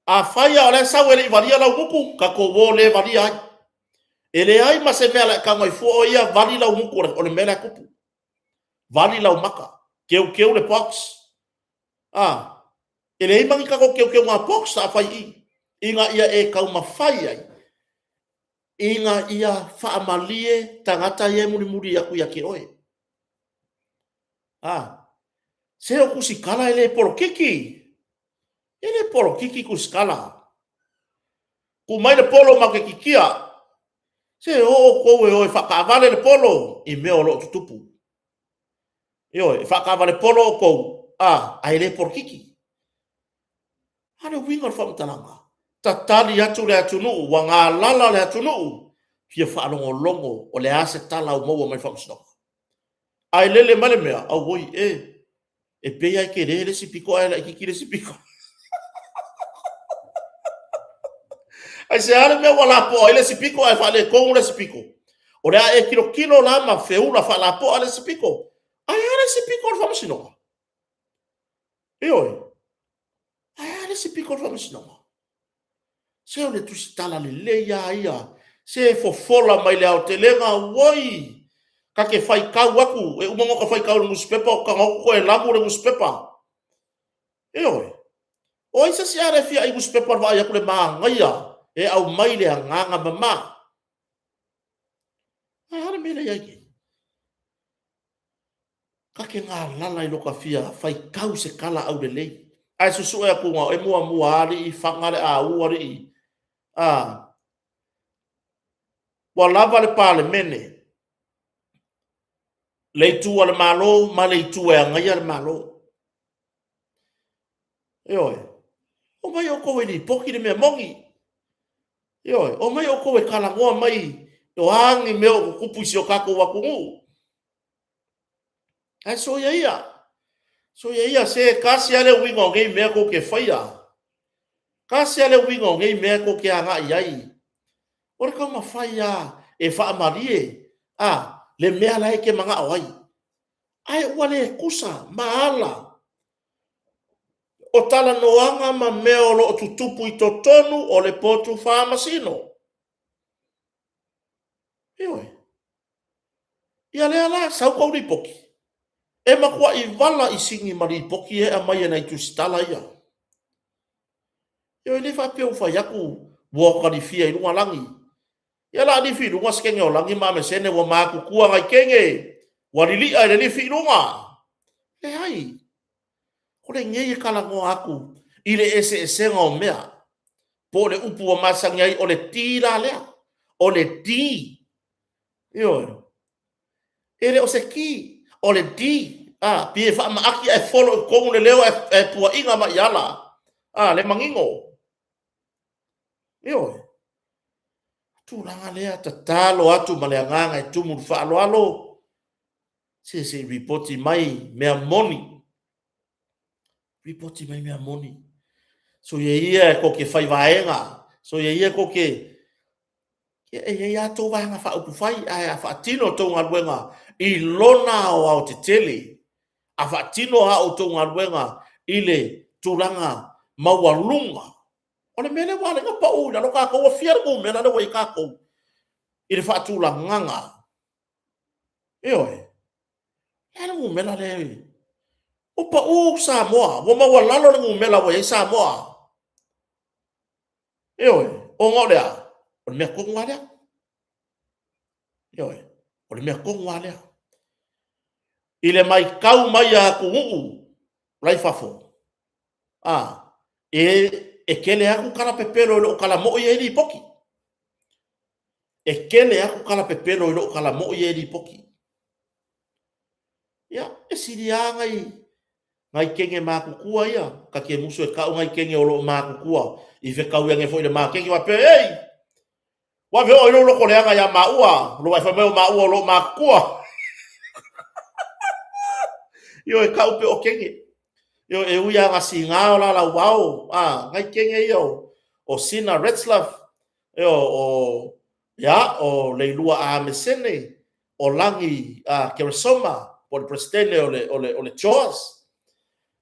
Afai lava o la e sau e le i valia lau gutu, tatou o le valia ai. E leai ma se mea o le a e tago ai fua o ia vali lau gutu o le mea la e tupu. Vali lau maka, teuteu le box. A, e leai ma ni tatou teuteuga box sa fai i i, ina ia e taumafai ai ina ia faamalie tagata ia e mulimuli atu ia te oe. A, se o tusitala e le polokiki. E le polokiki tusitala. Tu mai le polo ma te titia. Se o outou e o e faakaavale le polo i mea o lo o tutupu. Ioe, e faakaavale polo outou, a, ae le polokiki. A le uiga o le faamatalaga, tatali atu le atunuu, ua galala le atunuu, fia faalogologo o le a se tala ua maua mai le faamasinoga. Ae lele mai le mea, auoi e, e pei lava e tele le isi pito ae laitiiti le isi pito. Aisea le mea ua lapoa ai le isi pito ae faaletonu le isi pito? O le a e tilotilo la ma feula faalapoa le isi pito. Ae a le isi pito o le faamasinoga? Ioe. Ae a le isi pito o le faamasinoga? Se o le tusitala lelei lava ia, se fofola mai le aotelega, oi! Ta te faitau atu, e uma ona ota faitau i le nusipepa, o tago atu toe lamu le nusipepa. Ioe. O ai se isi a le fia ai nusipepa o le vaai atu le manaia e aumai le agaga mama. Ae a le mea lea i ai nei? Ta te galala i lo ta fia faitau se tala aulelei. Ae susue atu na oe muamua alii, faga le au alii. A, ua lava le Palemene, le itu a le Malo ma le itu e agaia le Malo. Ioe, omai outou e lipoti le mea moni. Ioe, omai outou e talanoa mai o a ni mea o tutupu i si o tatou atunuu. Ae soia ia, soia ia, se tasi lava le uiga o nei mea tou te faia. Tasi lava le uiga o nei mea tou te agai ai. O le taumafai lava e faamalie a le mea la e te manao ai. Ae ua le tusa ma ala o talanoaga ma mea o lo o tutupu i totonu o le potu faamasino. Ioe. Ia lea la, sau tou lipoti. E matuai vala i sini ma lipoti ia e aumai e nai tusitala ia. Ioe, e le faapea ua fai atu ua kalifia i luga lagi. Ia la lifi i luga se kene o lagi ma amesene ua matutua nai kene, ua lilia i le lifi i luga. Leai. O lenei e talanoa atu i le eseesega o mea. Po o le upu ua masani ai, o le D la lea. O le D. Ioe. E le o se ki, o le D. A, pei e faamaaki ae folo i totonu le leo ae puaina mai i ala. A, le manino. Ioe. Tulaga lea, tatalo atu ma le agaga e tumu i le faaaloalo, se se i ripoti mai mea moni. Ripoti mai mea moni. Soia ia e kou te fai vaega, soia ia e kou te Ia, e i ai lava tou vaega faaupufai, ae a faatino a outou galuega i lona aoaotetele, a faatino a outou galuega i le tulaga maualuga. O le mea lea ua ala ai ona pau i lalo tatou, ua fia le numera lea ua i ai tatou i le faatulagaga. Ioe. O le a le numera lea ua pau Samoa, ua maualalo le numera ua i ai Samoa. Ioe, ona o le a? O le mea tonu lava lea. Ioe, o le mea tonu lava lea. I le matau mai a atunuu la i fafo, a, e tele atu tala pepelo i lo tala moi ia e lipoti. E tele atu tala pepelo i lo tala moi ia e lipoti. Ia, e sili lava nai teine matutua ia, ta te musu e tau nai teine o lo o matutua i fetaui ane foi i le maketi, faapea, ei, ua ave oo ai lou loto leaga ia maua, lo fai mai o maua o lo o matutua. Ioe, tau pe o teine. Ioe, e ui lava na siga o la lauao, a, nai teine ia o Sina Retzlaff, ioe, o, ia, o Leilua Amesene, o Lagi Keresoma, po o le Peresetene o le, o le, o le JOS.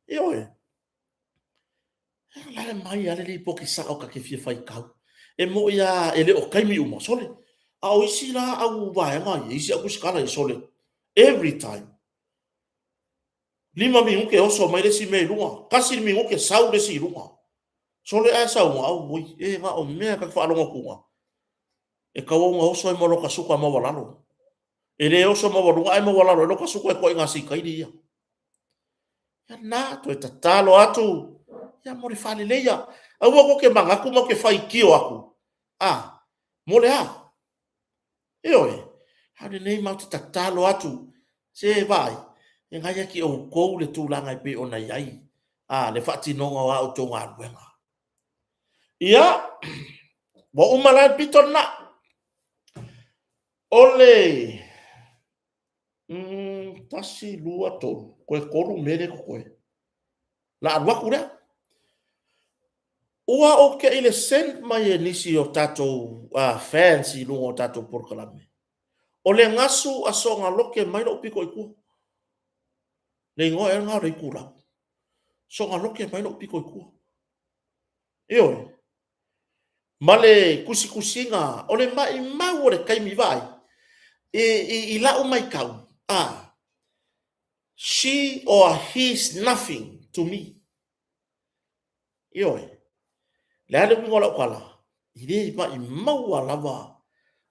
Ioe. O la e mai lava le lipoti sao ta te fia faitau. E moni lava e le o taimi uma, sole. A o isi la au vaega ia, isi au tusitala ia, sole, every time. 5 minute oso mai le isi mea i luga, 1 minute sau le isi i luga. Sole ae sauga, auoi, e na o mea ta te faalogo atu ai. E tauau ina oso ai ma lota suka maualalo. E le oso maualuga ae maualalo ai lota suka e toaiga sikaili ia. Ia na, toe tatalo atu, ia mo le faaleleia. Aua tou te manatu matou te faitio atu, a, mo le a? Ioe, a o lenei matou te tatalo atu, se vaai, e na ia te outou le tulaga e pei ona i ai, a, le faatinoga o a outou galuega. Ia, ua uma la le pito lena. O le 1, 2, 3, toe 3 mea lea e totoe. La alu atu lea. Ua ou te i le send mai e nisi o tatou fans i luga o tatou polokalame. O le gasu a soga loke mai lou pito i tua. Le igoa ea lena o le itulau. Soga loke mai lou pito i tua. Ioe. Ma le tusitusiga, o le maimau o le taimi, vaai, i lau matau, a, she or he is nothing to me. Ioe. Le a le uiga o lau tala? I le maimaua lava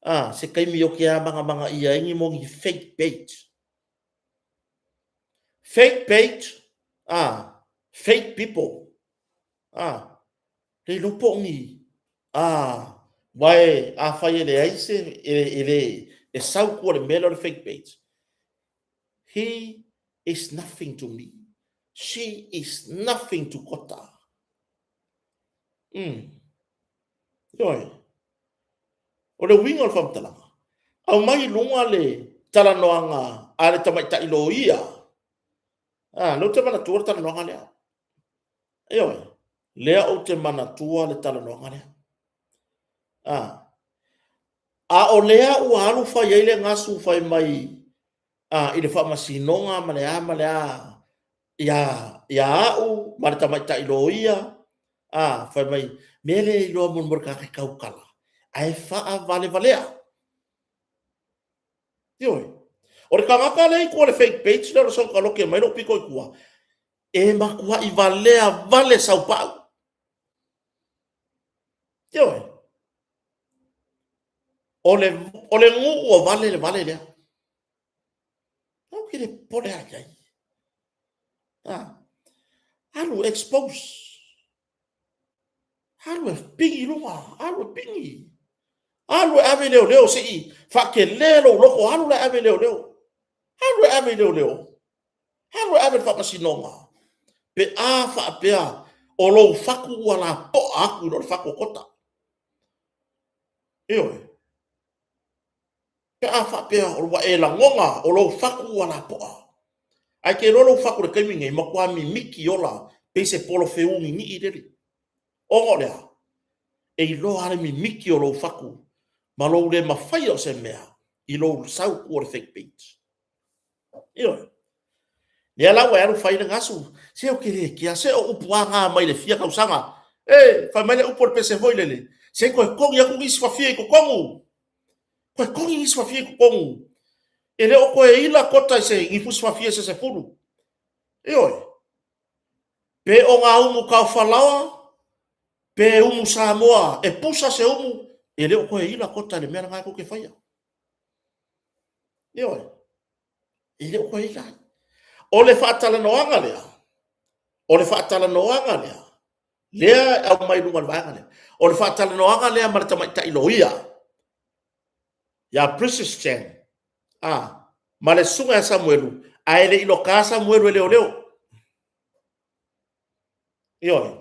a, se taimi o ke āmangamanga ia ai ni mo ni fake page. Fake page, a, fake people. A, le iloa po o ni, a, wae afai e leai se, e le, e sau tua le mea lea o le fake page. He is nothing to me. She is nothing to Kota. Ioe. O le uiga o le faamatalaga, aumai i luga le talanoaga a le tamaitai loia. Ah, lea ou te manatua le talanoaga lea. Ioe, lea ou te manatua le talanoaga lea. Ah, a o lea ua alu fai ai le gasu fai mai ah, i le faamasinoga ma le a ma le a ia, ia au ma le tamaitai loia, a, fai mai, mea le iloa mo le tagata e tautala, ae faavalevalea. Ioe. O le tagata lea i tua o le fake page lea o le soka loke mai lou pito i tua, e matuai valea vale saupau. Ioe. O le, o le nuu o vale le vale lea. Ou te le popole lava i ai. Ah. Alu expose. Alu e pigi i luga, alu e pigi. Alu e ave i leoleo se i faatele lou loto, alu la e ave i leoleo. Alu e ave i leoleo. Alu e ave i le faamasinoga. Pe a faapea o lou fatu ua lapoa atu i lo le fatu o Kota. Ioe. Pe a faapea ua e lagona o lou fatu ua lapoa, ae te iloa lou fatu i le taimi nei, matua mimiti ola pei se polofeu ninii lele. Ona o le a? E iloa lava le mimiti o lou fatu ma lou le mafaia o se mea i lou sau tua o le fake page. Ioe. Lea la ua e alu fai le gasu, se ou te le kea, se o upu a na mai le fia tausaga. E, fai mai le upu o le pese foi lele, se toe togi atu nisi fafie i totonu. Toe togi nisi fafie i totonu. E le o toe ila kota i se ni fusi fafie se 10. Ioe. Pe o ngā umu taofalaoa, pe umu Samoa e pusa se umu, e le o toe ila kota i le mea lena tou te faia. Ioe. E le o toe ila. O le faatalanoaga lea, o le faatalanoaga lea, lea e aumai i luga o le vaega lea, o le faatalanoaga lea ma le tamaitai loia, ia Precious Chan, a, ma le susuga ia Samuelu, ae le i loka Samuelu e leoleo. Ioe,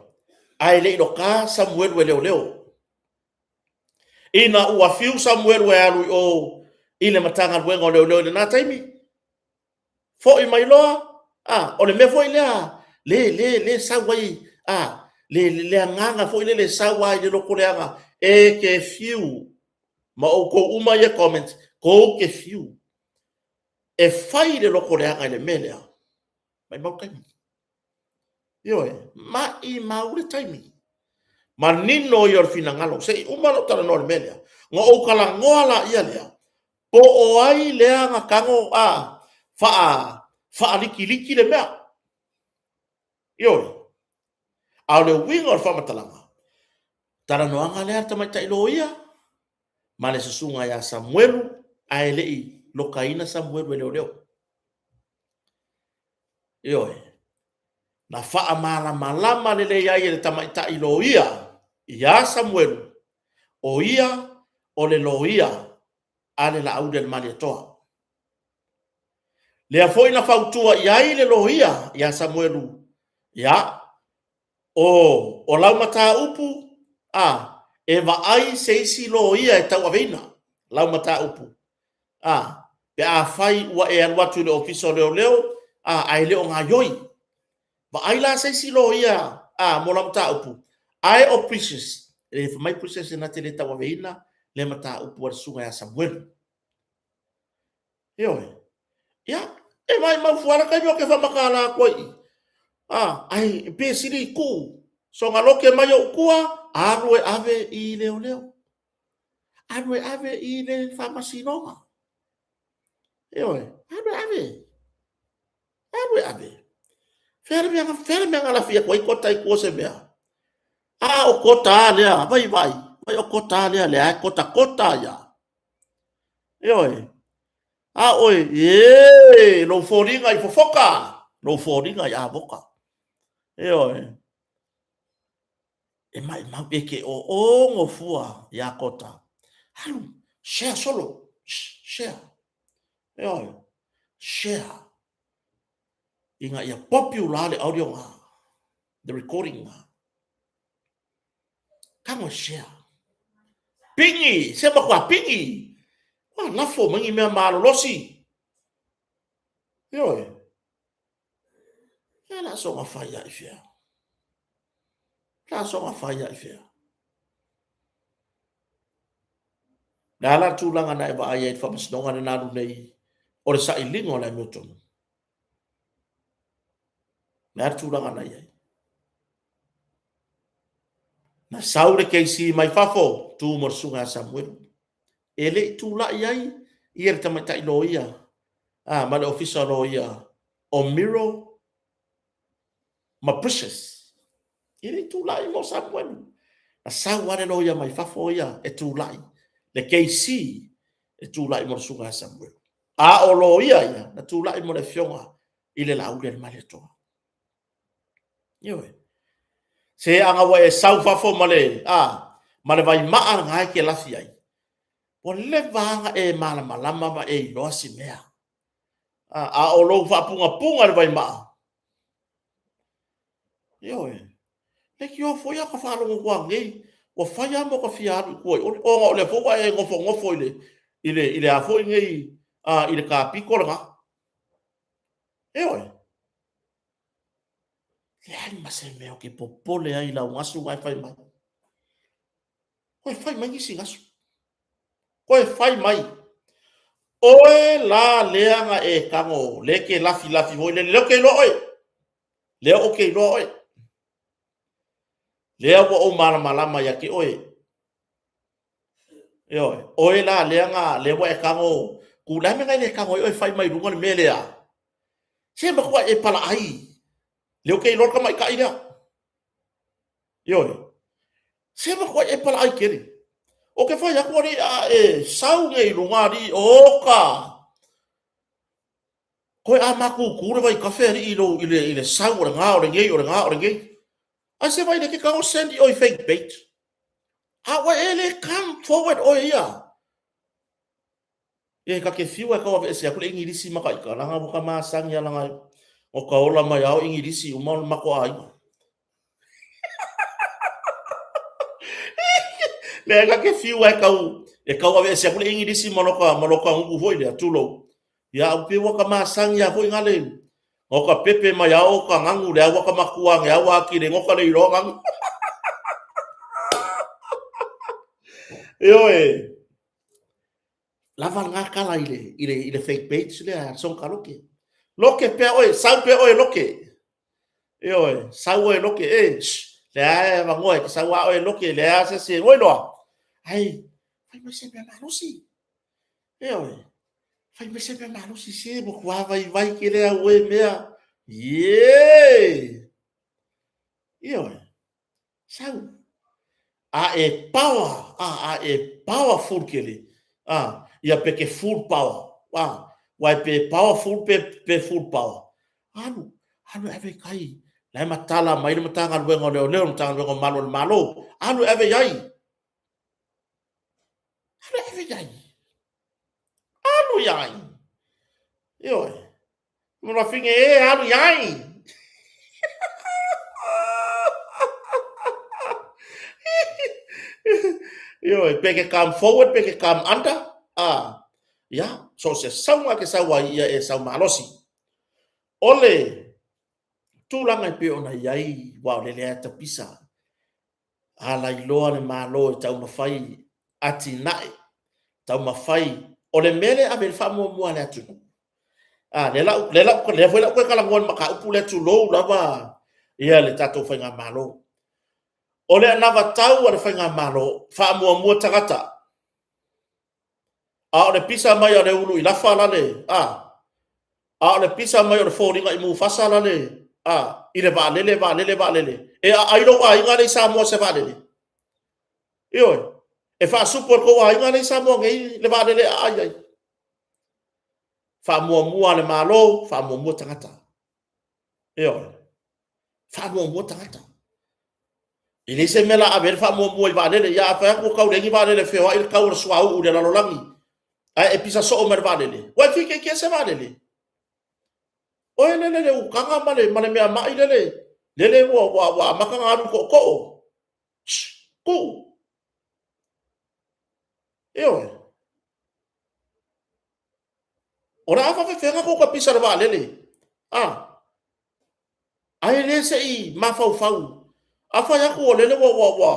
ae le i loka Samuelu e leoleo. Ina ua fiu Samuelu e alu i o i le Matagaluega o Leoleo i lena taimi, foi mai loa, a, o le mea foi lea le, le, le sau ai, a, le, le agaga foi lele e sau ai le lotoleaga, e te fiu, ma outou uma ia comment, tou te fiu e fai le lotoleaga i le mea lea, maimau taimi. Ioe, maimau le taimi. Manino ia o le finagalo, se i uma lou talanoa i le mea lea, ona ou talanoa laia lea, po o ai lea na tago a faalikiliki le mea. Ioe. A o le uiga o le faamatalaga, talanoaga lea a le tamaitai loia ma le susuga ia Samuelu, ae le i lokaina Samuelu e leoleo. Ioe. Na faamalamalama lelei ai e le tamaitai loia iā Samuelu, o ia o le loia a le Laauli a le Malietoa. Lea foi na fautua i ai le loia iā Samuelu, ia, o lau mataupu, a, e vaai se isi loia e tauaveina lau mataupu, a, pe afai ua e alu atu i le Ofisa o Leoleo, a, ae le o gaoioi. Vaai la se isi loia, a, mo lau mataupu, ae o Precious, e fai mai Precious e na te le tauaveina le mataupu a le susuga ia Samuelu. Ioe. Ia, e maimau fua le taimi ou te faamatala atu ai i. A, ai, pe sili i tuu. Soga loke mai ou tua, alu e ave i leoleo. Alu e ave i le faamasinoga. Ioe, alu e ave. Alu e ave. Fea le mea, fea le mea na lafi atu ai kota i tua se mea. A o kota a lea, vai vai, vai o kota a lea, lea e kota kota ia. Ioe. A oe, e, lou foliga i fofoka, lou foliga i avoka. Ioe. E maimau e ke o o ngofua iā kota. Alu, share solo, share. Ioe, share. Ina ia popular le audio ngā, the recording ngā. Kago e share. Pingi, se matua pingi. Ua lafo mai ni mea malolosi. Ioe. Ia la soga fai ai fea. La soga fai ai fea. Le a la tulaga na e vaai ai i le faamasinoga lena alu nei o le sailiga o le amiotonu. Le a le tulaga na i ai. Na sau le KC mai fafo, tu mo le susuga ia Samuelu. E le i tulai ai ia le tamaitai loia, a, ma le ofisa loia o Miro ma Precious. E le i tulai mo Samuelu. Na sau lava le loia mai fafo ia e tulai, le KC e tulai mo le susuga ia Samuelu. A o loia ia, na tulai mo le afioga i le Laauli a le Malietoa. Ioe. Se aga ua e sau fafo ma le, a, ma le vaimaa na e te lafi ai, ua leva lava ona e malamalama ma e iloa si mea. A, a o lou faapugapuga i le vaimaa, ioe, leitioa foi a ka faalogo atu nei, ua fai lava mo ka fia alu i tua i ole, ona o lea foi ua e nofonofo i le, i le, i le a foi nei, a, i le kapito lena. Ioe. Leai ma se mea ou te popole ai i lau gasu na e fai mai. Koe fai mai nisi gasu. Koe fai mai. Oe la lea na e tago, lea e te lafilafi foi lele, lea ou te iloa oe, lea ou te iloa oe, lea ua ou malamalama ia te oe. Ioe, oe la lea na, lea ua e tago, tu, le a le mea na e le tago ai oe e fai mai luga le mea lea? Se matua e palaai, lea ou te iloa le tamaitai lea. Ioe, se matua e palaai tele. Ou te fai atu alii a e sau nei i luga alii, oka! Toe a matutu le vaitafe alii i lou, i le, i le sau o lena, o lenei, o lena, o lenei. Ae se vai le te tago send i o i fake page. A ua e le come forward oe ia. Ia ta te fiu e tau aveese atu le Igilisi ma ka ita, leaga ua ta masani a leaga o ta ola mai a o Igilisi uma o le matou aiga. Lea ta te fiu e tau e tau aveese atu le Igilisi ma loka ma loka gutu foi lea, tulou. Ia au pei ua ta masani a foi ngale o ka pepe mai a o ka gagu le aua ka matua nge aua atile ngoka le iloa gagu. Ioe. Lava lena tala i le, i le, i le fake page lea a Songa Loke. Loke pea oe, sau pea oe Loke. Ioe, sau oe Loke, e, shh, lea e avanoa e te sau a oe Loke, lea se se, oi loa. Ai, fai mai se mea malosi. Ioe, fai mai se mea malosi se, matua vaivai ke lea oe mea. Ie! Ioe, Sau. A e power, a, a e powerful kele, a, ia pe ke full power, a, wai pe powerful pe, pe full power. Alu, alu e ave i kai. La e matala mai le Matagaluega o Leoleo, le Matagaluega o Malu o le Malo. Alu e ave i ai. Alu e ave i ai. Alu i ai. Ioe. Mo lafine e alu i ai. Ioe, pe ke come forward, pe ke come under. Ah, ia, so se sauga ke sau ai ia e sau malosi. O le tulaga e pei ona i ai, ua o le lea tapisa. Alailoa le Malo e taumafai atinae, taumafai, o le mea lea e ave i ai le faamuamua a le atunuu. A, lea la, lea la, lea foi la ou toe talanoa i le mataupu lea, tulou lava ia le tatou Faigamalo. O le anavatau a le Faigamalo, faamuamua tagata. A o le pisa mai o le ulu i lafa la le, a, a o le pisa mai o le foliga i Mufasa la le, a, i le vaalele, vaalele, vaalele. E aai lou aiga lea i Samoa se vaalele. Ioe, e faasupu e le tou aiga lea i Samoa nei le vaalele e aai ai. Faamuamua a le Malo, faamuamua tagata. Ioe, faamuamua tagata. E leai se mea la ave ai le faamuamua i vaalele. Ia a fai atu ua tau leai ni vaalele e feoai le tau o le suauu i le lalolagi, ae e pisa soo mai le vaalele. Ua e fikeikea se vaalele? Oe lele le utaga ma le, ma le mea mai lele, lele ua, ua, ua amata ona alu i tootoo. Shh, tuu. Ioe. O le a faafefea tou tapisa i le vaalele? A, ae le se i mafaufau. Afai atu o lele ua, ua, ua,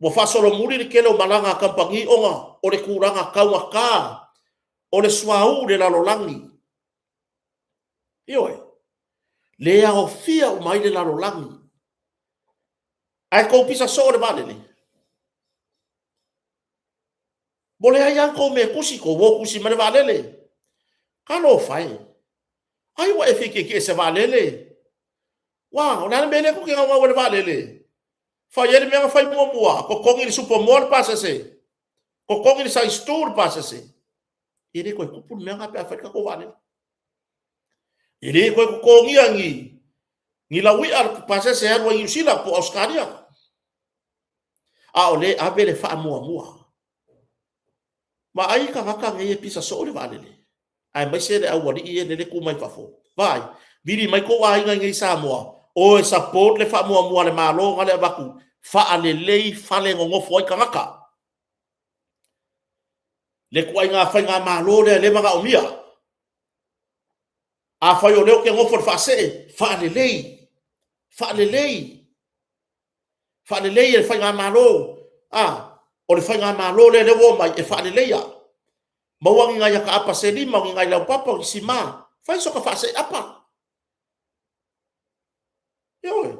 ua faasolomuli le tele o malaga a kamupani ona o le tulaga taugata o le suauu i le lalolagi. Ioe, le aofia uma ai le lalolagi. Ae tou pisa soo i le vaalele. Ua leai lava ni tou mea e tusi, tou o tusi mai le vaalele. Talofa e! Ai ua e fia tietie i se vaalele? Ua, o le a le mea lea tou te naunau ai i le vaalele? Fai ai le mea na fai muamua, totogi le supamoa le pasese, totogi le size 2 le pasese. E le toe tupu le mea lena pe a fai le tatou vaalele. E le toe totogia ni, ni laui'a le pasese e alu ai i Niu Sila po o Ausetalia. A o lea e ave le faamuamua. Vaai tagata nei e pisa soo i le vaalele, aemaise le aualii ia lele e tu mai fafo. Vaai, vili mai tou aiga i nei i Samoa, o e support le faamuamua a le Malo na le avatu, faalelei fale nonofo ai tagata. Le ituaiga faigamalo lea lea e manaomia. Afai o lea ou te nofo i le faasee, faalelei, faalelei. Faalelei e le Faigamalo, a, o le Faigamalo lea lea ua omai e faaleleia. Maua ni nai akaapa se lima, o ni nai laupapa, o ni simā. Fai soka faaseeapa. Ioe.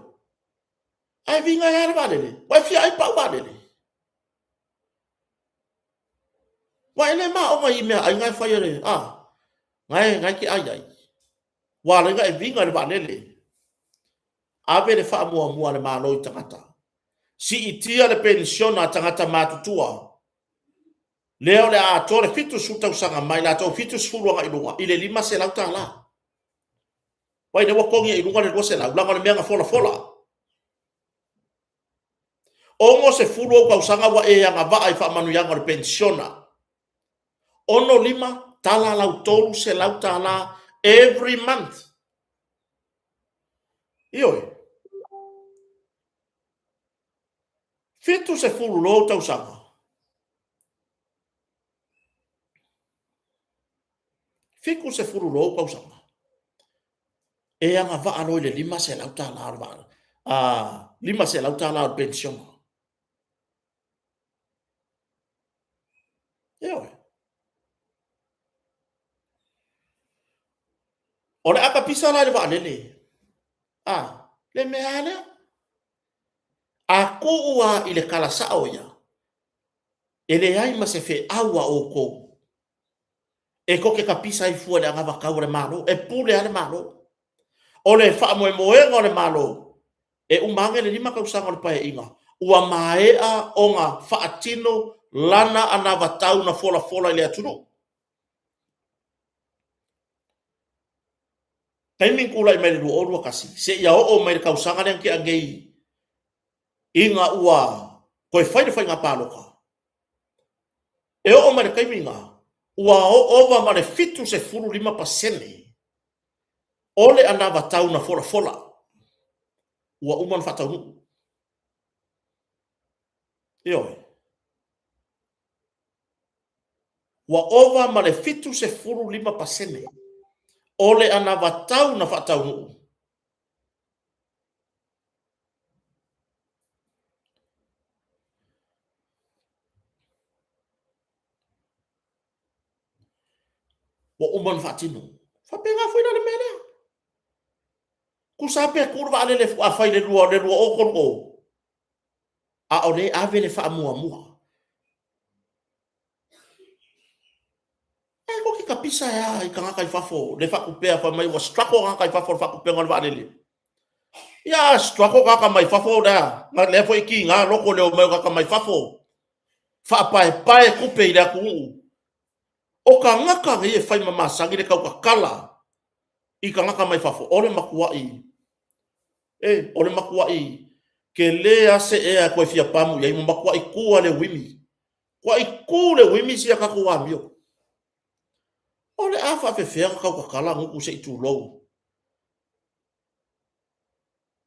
Ae viga e a le vaalele? Ua e fia ai pau vaalele? Ua e le maoga i mea ai na e fai e a, na e te ai ai. Ua ala ai na e viga i le vaalele. Ave le faamuamua a le Malo i tagata. Siitia le penisiona a tagata matutua. Lea o le a atoa le 70 tausaga mai latou 70 agai i luga i le $500. Vaai lea ua togi ai i luga le 200 leaga o le mea na folafola. 60 ou tausaga ua e agavaa i faamanuiaga o le penisiona. 65 tala lau $300 every month. Ioe. 70 loa ou tausaga. 70 loa ou tausaga. E agavaa loa i le $500 o le vaa, a $500 o le penisiona. Ioe. O le akapisa la i le vaalele, a, le mea lava lea. A tuu lava i le tala sao ia, e leai ma se feau a outou e tou te tapisa ai fua i le anavatau a le Malo, e pule lava le Malo. O le faamoemoega o le Malo, e uma ane le 5 tausaga o le Paeaiga, ua maea ona faatino lana anavatau na folafola i le atunuu. Taimi na tulai mai i le 2021 seia oo mai i le tausaga lea na tea nei ina ua toe fai le faiga palota, e oo mai i le taimi lena, ua ova ma le 75% o le anavatau na folafola ua uma ona faataunuu. Ioe. Ua ova ma le 75% o le anavatau na faataunuu ua uma ona faatino. Faapena foi la le mea lea. Tusa lava pe tuu le vaalele a fai i le 2030, a o lea e ave le faamuamua. Ae tou te tapisa e a i tagata i fafo le faatupea fai mai ua struggle tagata i fafo i le faatupega o le vaalele. Ia a struggle tagata mai fafo lea, lea foi e tiga loto le omai o tagata mai fafo faapaepae tupe i le atunuu. O tagata nei e fai ma masani le tautatala i tagata mai fafo, o le matuai, e, o le matuai tele lava se ea e toe fia pamu i ai, ua matuai tu lava le uimi. Matuai tu le uimi si a tatou amio. O le a faapefea ona tautatala gutu se i tulou?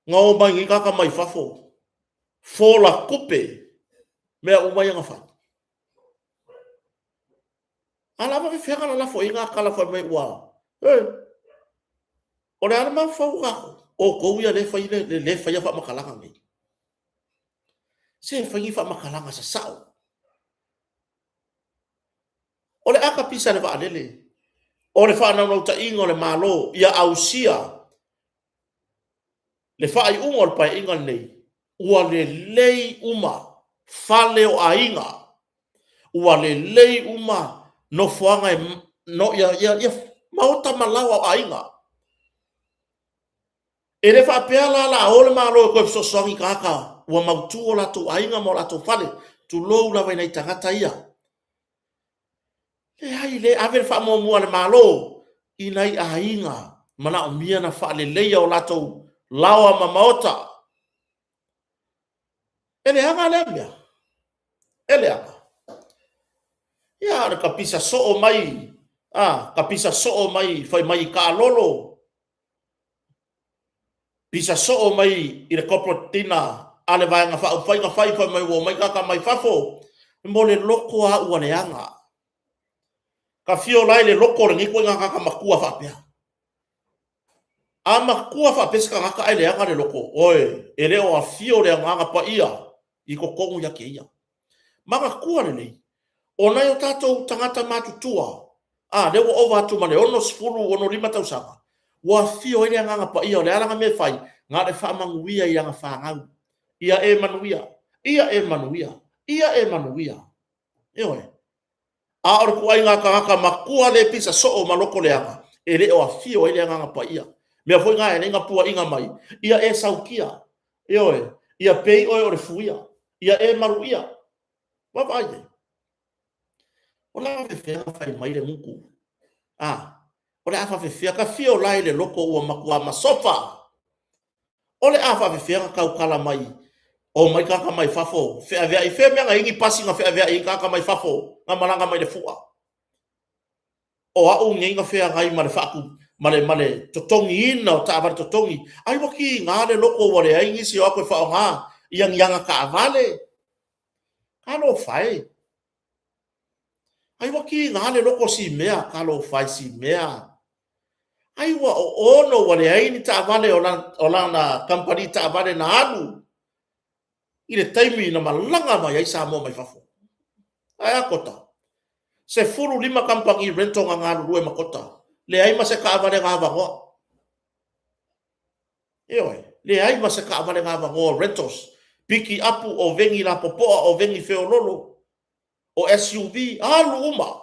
Na omai nei tagata mai fafo, fola tupe, mea uma ia na fai. A la faapefea ona lalafo i ai na tala fai mai ua, e, o le a le mafaufau o tatou? Outou ia lea fai le le faia faamatalaga nei. Se fai ni faamatalaga sasao. O le a tapisa le vaalele, o le faanaunautaiga o le Malo ia ausia le faaiuga o le Paeaiga lenei, ua lelei uma fale o aiga, ua lelei uma nofoaga e, no, ia, ia, ia maota ma laoa o aiga. E le faapea la la o le Malo e toe fesoasoani i tagata ua mautu o latou aiga ma o latou fale, tulou lava i nai tagata ia. Leai, le ave le faamuamua a le Malo i nai aiga manaomia na faaleleia o latou laoa ma maota. E leaga lea mea. E leaga. Ia, o le tapisa soo mai, a, tapisa soo mai, fai mai i taalolo, pisa soo mai i le corporate dinner a le Vaega Faaupufai na fai, fai mai ua omai tagata mai fafo, mo le loto lava ua leaga. Ka fio la i le loto o lenei ituaiga tagata matua faapea. A matua faapea se tagata ae leaga le loto, oe, e le o afio le Agaga Paia i totonu ia te ia. Manatua lelei, O nai o tatou tagata matutua, a, lea ua ova atu ma le 60, 65 tausaga, ua afio ai le Agaga Paia, o le a lana mea e fai? Na o le faamanuia i ana fanau. Ia e manuia, ia e manuia, ia e manuia. Ioe. A o le ituaiga tagata matua le pisa soo ma loto leaga, e le o afio ai le Agaga Paia. Mea foi na e ala ai ona puaina mai, ia e sautia, ioe, ia pei oe o le fuia, ia e maluia. Vaavaai i ai. O le a faapefea ona fai mai le gutu? A, o le a faapefea? Ta fio la i le loto ua matua masofa. O le a faapefea ona tautala mai, omai tagata mai fafo, feaveai, fea mea na i ai ni pasi na feaveai ai tagata mai fafo na malaga mai le fua? O au nei na feagai ma le faatu, ma le, ma le totogiina o taavale totogi. Ai ua tiga le loto ua leai nisi e o atu e faaaoga ia ni aga taavale. Talofa e! Ai ua tiga le loto o Simea, talofa e Simea. Ai ua oono ua leai ni taavale o lana, o lana kamupani taavale na alu i le taimi na malaga mai ai Samoa mai fafo. Ae a Kota? 15 kamupani rental na galulue ma Kota. Leai ma se taavale na avanoa. Ioe, leai ma se taavale na avanoa rentals. Piki apu, o veni lapopoa, o veni feololo, o SUV, alu uma.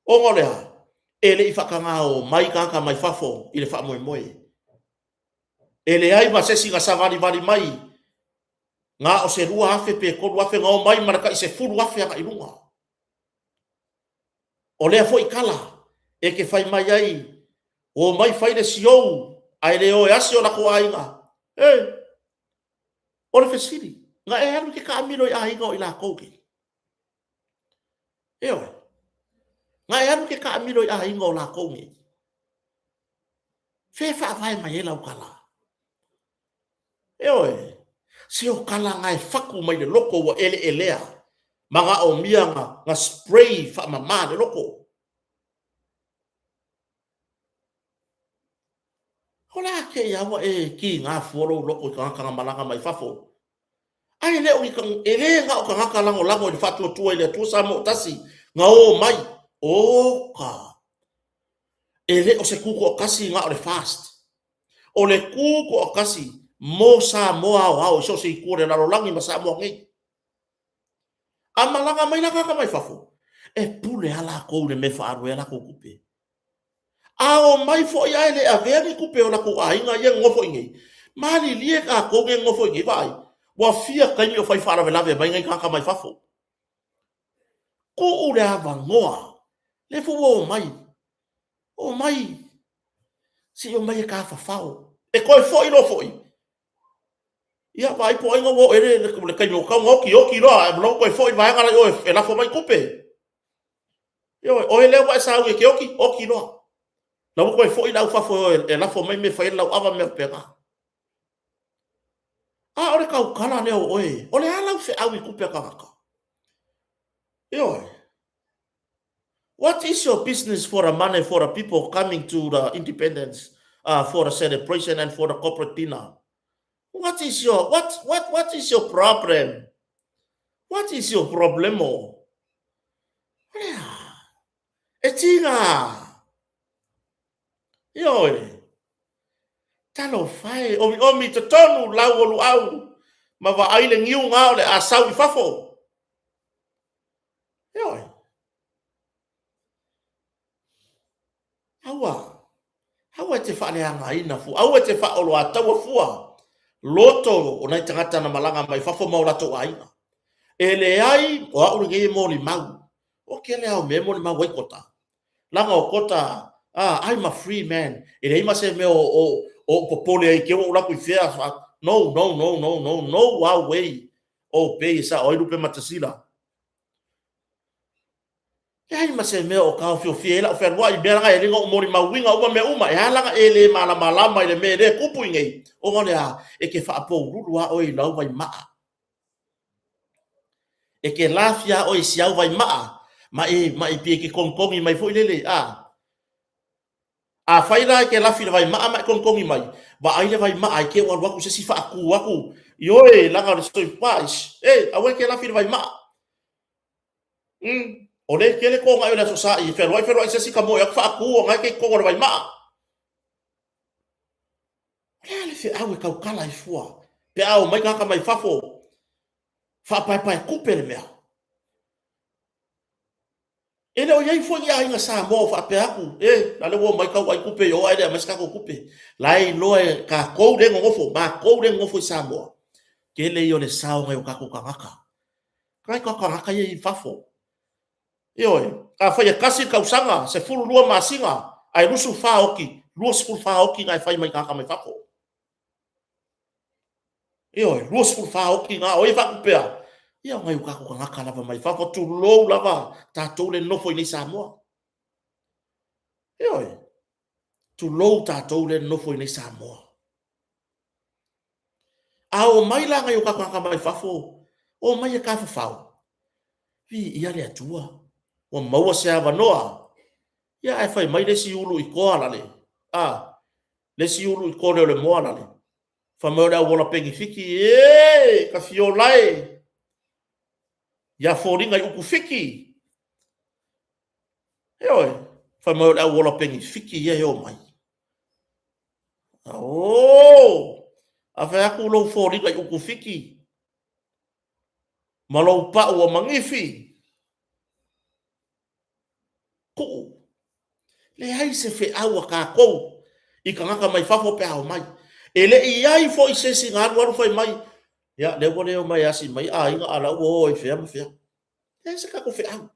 Ona o le a? E le i faatagā omai tagata mai fafo i le faamoemoe. E leai ma se isi na savalivali mai na o se 2,000 pe 3,000 na omai ma le tai 10,000 agai i luga. O lea foi tala e te fai mai ai, omai fai le siou ae le o e asi o latou aiga. E! O le fesili, na e alu e te taamilo i aiga o i latou nei? Ioe. Na e alu e te taamilo i aiga o latou nei? Fea e faavae mai ai lau tala? Ioe, se o tala na e fatu mai le loto ua eleelea, manaomia na, na spray faamama le loto. O le a kēia ua e kīgā fua lou loto i tagata na malaga mai fafo? Ae e le o ni, e le na o tagata lagolago i le faatuatua i le Atua Samoa tasi na o mai. Oka! E le o se tutoatasi na o le FAST. O le tutoatasi mo Samoa aoao i so o se itu o le lalolagi ma Samoa nei. A malaga mai la tagata mai fafo, e pule lava latou i le mea e faaalu ai a latou tupe. A omai foi ae le avea ni tupe o latou aiga ia e nonofo i inei, malilie tatou nei e nonofo i inei, vaai, ua fia taimi o fai faalavelave mai nai tagata mai fafo. Tuu le avanoa, lea foi ua omai, omai, se i omai e tafafao, e toe foi loa foi. Ia, vaai po o ai na ua oo i ai le taimi ua tatau ona oti, oti loa, ae ua toe foi le vaega la i o e lafo mai tupe. Ioe, oe lea ua e sauni e te oti, oti loa. La ua toe foi le au fafo e lafo mai mea e fai ai le lauava ma mea faapena. A o le tautala lea o oe, o le a lau feau i tupe a tagata? Ioe. What is your business for the money for the people coming to the independence for the celebration and for the corporate dinner? What is your what what what is your problem? What is your problemo? O le a? E tiga! Ioe. Talofa e, omiomi i totonu lau o luau ma vaai le niu na o le a sau i fafo. Ioe. Aua, aua e te faaleagaina fua, aua e te faaoloataua fua loto o nai tagata na malaga mai fafo ma o latou aiga. E leai, o au lenei e molimau. O kele lava o mea e molimau ai Kota. Leaga o Kota, ah, I'm a free man. E leai ma se mea o, o, o ou popole ai te i ua ou alu atu i fea. No, no, no, no, no, no wow way. O pei e sao ai Lupe Matasila. Leai ma se mea o taofiofia ai lau fealuai i mea leaga e le na ou molimauina uma mea uma. E ala la e le malamalama i le mea lea e tupu i nei, ona o le a? E te faapoululu lava oe i lau vaimaa. E te lafia lava oe i si au vaimaa, ma e, ma e pei e te togitogi mai foi lele, a. Afai la e te lafi i le vaimaa ma e togitogi mai, vaai le vaimaa i te ua alu atu se isi faatu atu, ioe, leaga o le soifua, e, aua e te lafi i le vaimaa. O lea e tele togai o le Aso Sa'i, e fealuai fealuai se isi tamoe atu faatu ona e te i totonu o le vaimaa. O le a le feau e tautala ai fua pe a omai tagata mai fafo faapaepae tupe le mea? E le o i ai foi ni aiga Samoa o faapea atu, e, la le ua omai tau ai tupe i o ae le aumai se tatou tupe. La e iloa e tatou lea e nonofo, matou lea e nonofo i Samoa, tele ia o le sao o nai o tatou tagata. Nai o tatou tagata ia i fafo. Ioe, afai e tasi le tausaga, 12 masina, ae 24 oti, 24 oti na e fai mai tagata mai fafo. Ioe, 24 oti na, o ai e faatupea? Ia o nai o tatou tagata lava mai fafo, tulou lava tatou le nofo i inei i Samoa. Ioe, tulou tatou le nofo i inei i Samoa. A omai la nai o tatou tagata mai fafo, omai e tafafao, viia le Atua, ua maua se avanoa. Ia ae fai mai le isi ulu i toa lale, a, le isi ulu i tole o le moa lale, fai mai o le au ola penifiti, e, ka fiola e, ia foliga i upu fiki. Ioe, fai mai o le au ola penifiti ia e omai. Oh! A fai atu lou foliga i upu fiki ma lou pau o manifi, tuu. Leai se feau a tatou i tagata mai fafo pe a omai. E le i i ai foi se isi na alu alu fai mai, ia, lea ua le omai e asi mai aiga a la ua o ai fea ma fea. Leai se tatou feau.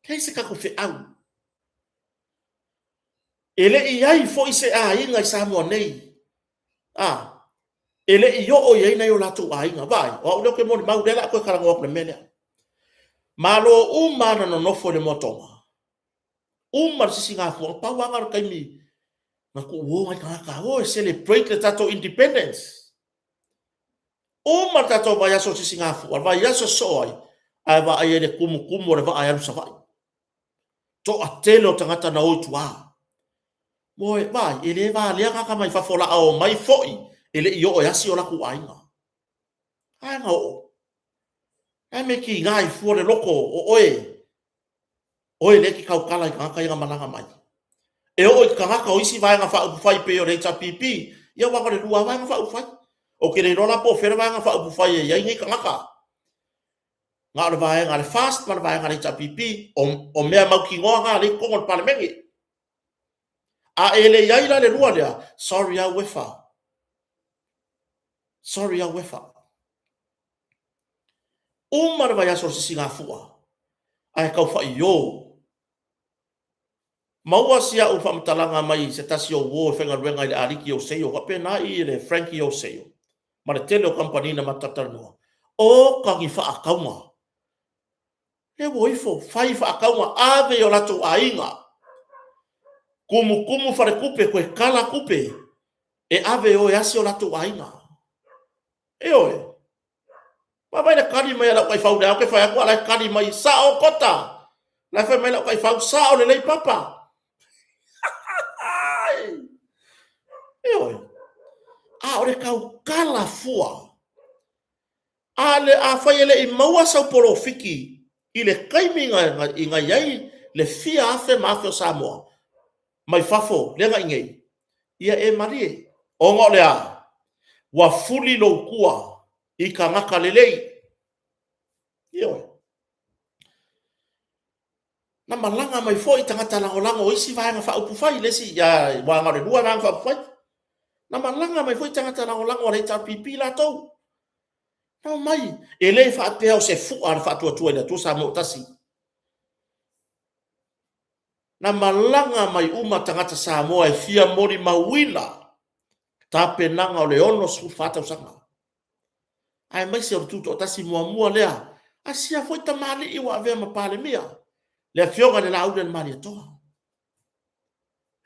Leai se tatou feau. E le i i ai foi se aiga i Samoa nei, a, e le i oo i ai nai o latou aiga. Vaai, o au lea ou te molimau, o lea o le a toe talanoa atu i le mea lea. Malo uma lava na nonofo i le moatoga, uma le sisigafua, na pau lava na o le taimi na tuuo nai tagata, o e celebrate le tatou independence. Uma le tatou vaiaso o le sisigafua, le vaiaso e sosoo ai, ae vaai ai i le tumutumu o le vaa e alu i Savaii. Toatele o tagata na o i tua. Moe, vaai, e le valea tagata mai fafo o le a omai foi e le i oo e asi o latou aiga. A na oo. A me tiga ai fua le loto o oe, oe lea e te tautala i tagata ia na malaga mai. E oo i tagata o isi Vaega Faaupufai pei o le HRPP, ia aua na o le lua lava Vaega Faaupufai. Ou te le iloa la po o fea le Vaega Faaupufai e i ai nei tagata. Na o le vaega a le FAST ma le vaega a le HRPP, o mea mautinoa na lea e i totonu o le Palemene. A e le i ai la le lua lea, sorry lava Uefa. Sorry lava Uefa. Uma le vaiaso o le sisigafua, ae tau faio. Maua si au faamatalaga mai se tasi o uo e faigaluega i le Aliki Oseio, faapena i le Frankie Oseio, ma le tele o kamupani na matou talatalanoa. O ka ni faatauga. Lea ua ifo, fai faatauga, ave i o latou aiga. Tumutumu faletupe, toe kala tupe, e ave e o e asi o latou aiga. Ioe. Vaavaai le tali mai a lau taifau lea ou te fai atu a o la e tali mai, sao Kota! La e fai mai lau taifau, sao lelei Papa! Ioe. A o le tautala fua. A le afai e le i maua sau polofiki i le taimi i na i ai le fia afe ma afe o Samoa mai fafo lea na i nei, ia e malie. Ona o le a? Ua fuli lou tua i tagata lelei. Ioe. Na malaga mai foi tagata lagolago o isi Vaega Faaupufai, le isi, aua na o le lua Vaega Faaupufai. Na malaga mai foi tagata lagolago a le HRPP latou. Na omai, e le faapea o se fua a le Faatuatua i le Atua Samoa ua Tasi. Na malaga mai uma tagata Samoa e fia molimauina tapenaga o le 64 tausaga. Aemaise o le Tutoatasi muamua lea a sia foi tamalii ua avea ma Palemia, le Afioga i le Laaulialemalietoa.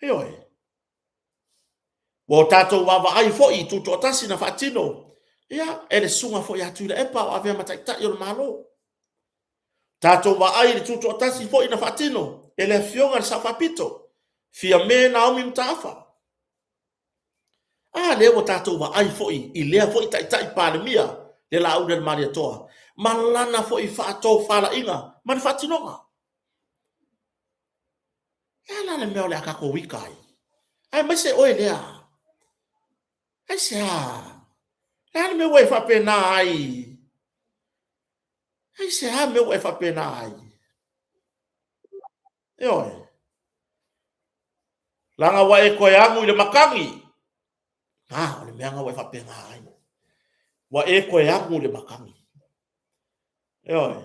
Ioe. Ua o tatou vaavaai foi i Tutoatasi na faatino, ia, e le susuga foi ia Tuilaepa o avea ma Taitai o le Malo. Tatou vaai i le Tutoatasi foi na faatino e le Afioga i le Sao Faapito, Fiame Naomi Mataafa. A lea ua tatou vaai foi i lea foi Taitai Palemia, le Laaulialemalietoa. ma lana foi faatofalaiga ma le faatinoga. Le a la le mea o le a tatou ita ai? Aemaise oe lea. Aisea? Le a le mea ua e faapena ai? Aisea mea ua e faapena ai? Ioe. Leaga ua e toe agu i le matagi. A, o le mea lena ua e faapena ai. Ua e toe agu i le matagi. Ioe.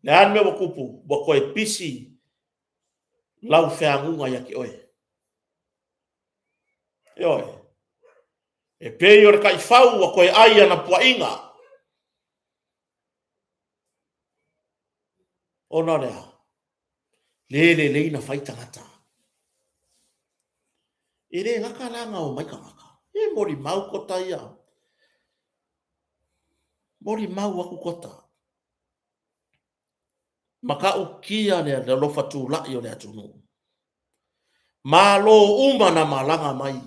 Le a le mea ua tupu? Ua toe pisi lau feaguga ia te oe. Ioe. E pei o le taifau ua toe ai ana puaina. Ona o le a? Le lelei na fai tagata. E le gata la na omai tagata. E molimau kota ia. Molimau aku kota. Matautia le alofa tulai o le atunuu. Malo uma na malaga mai.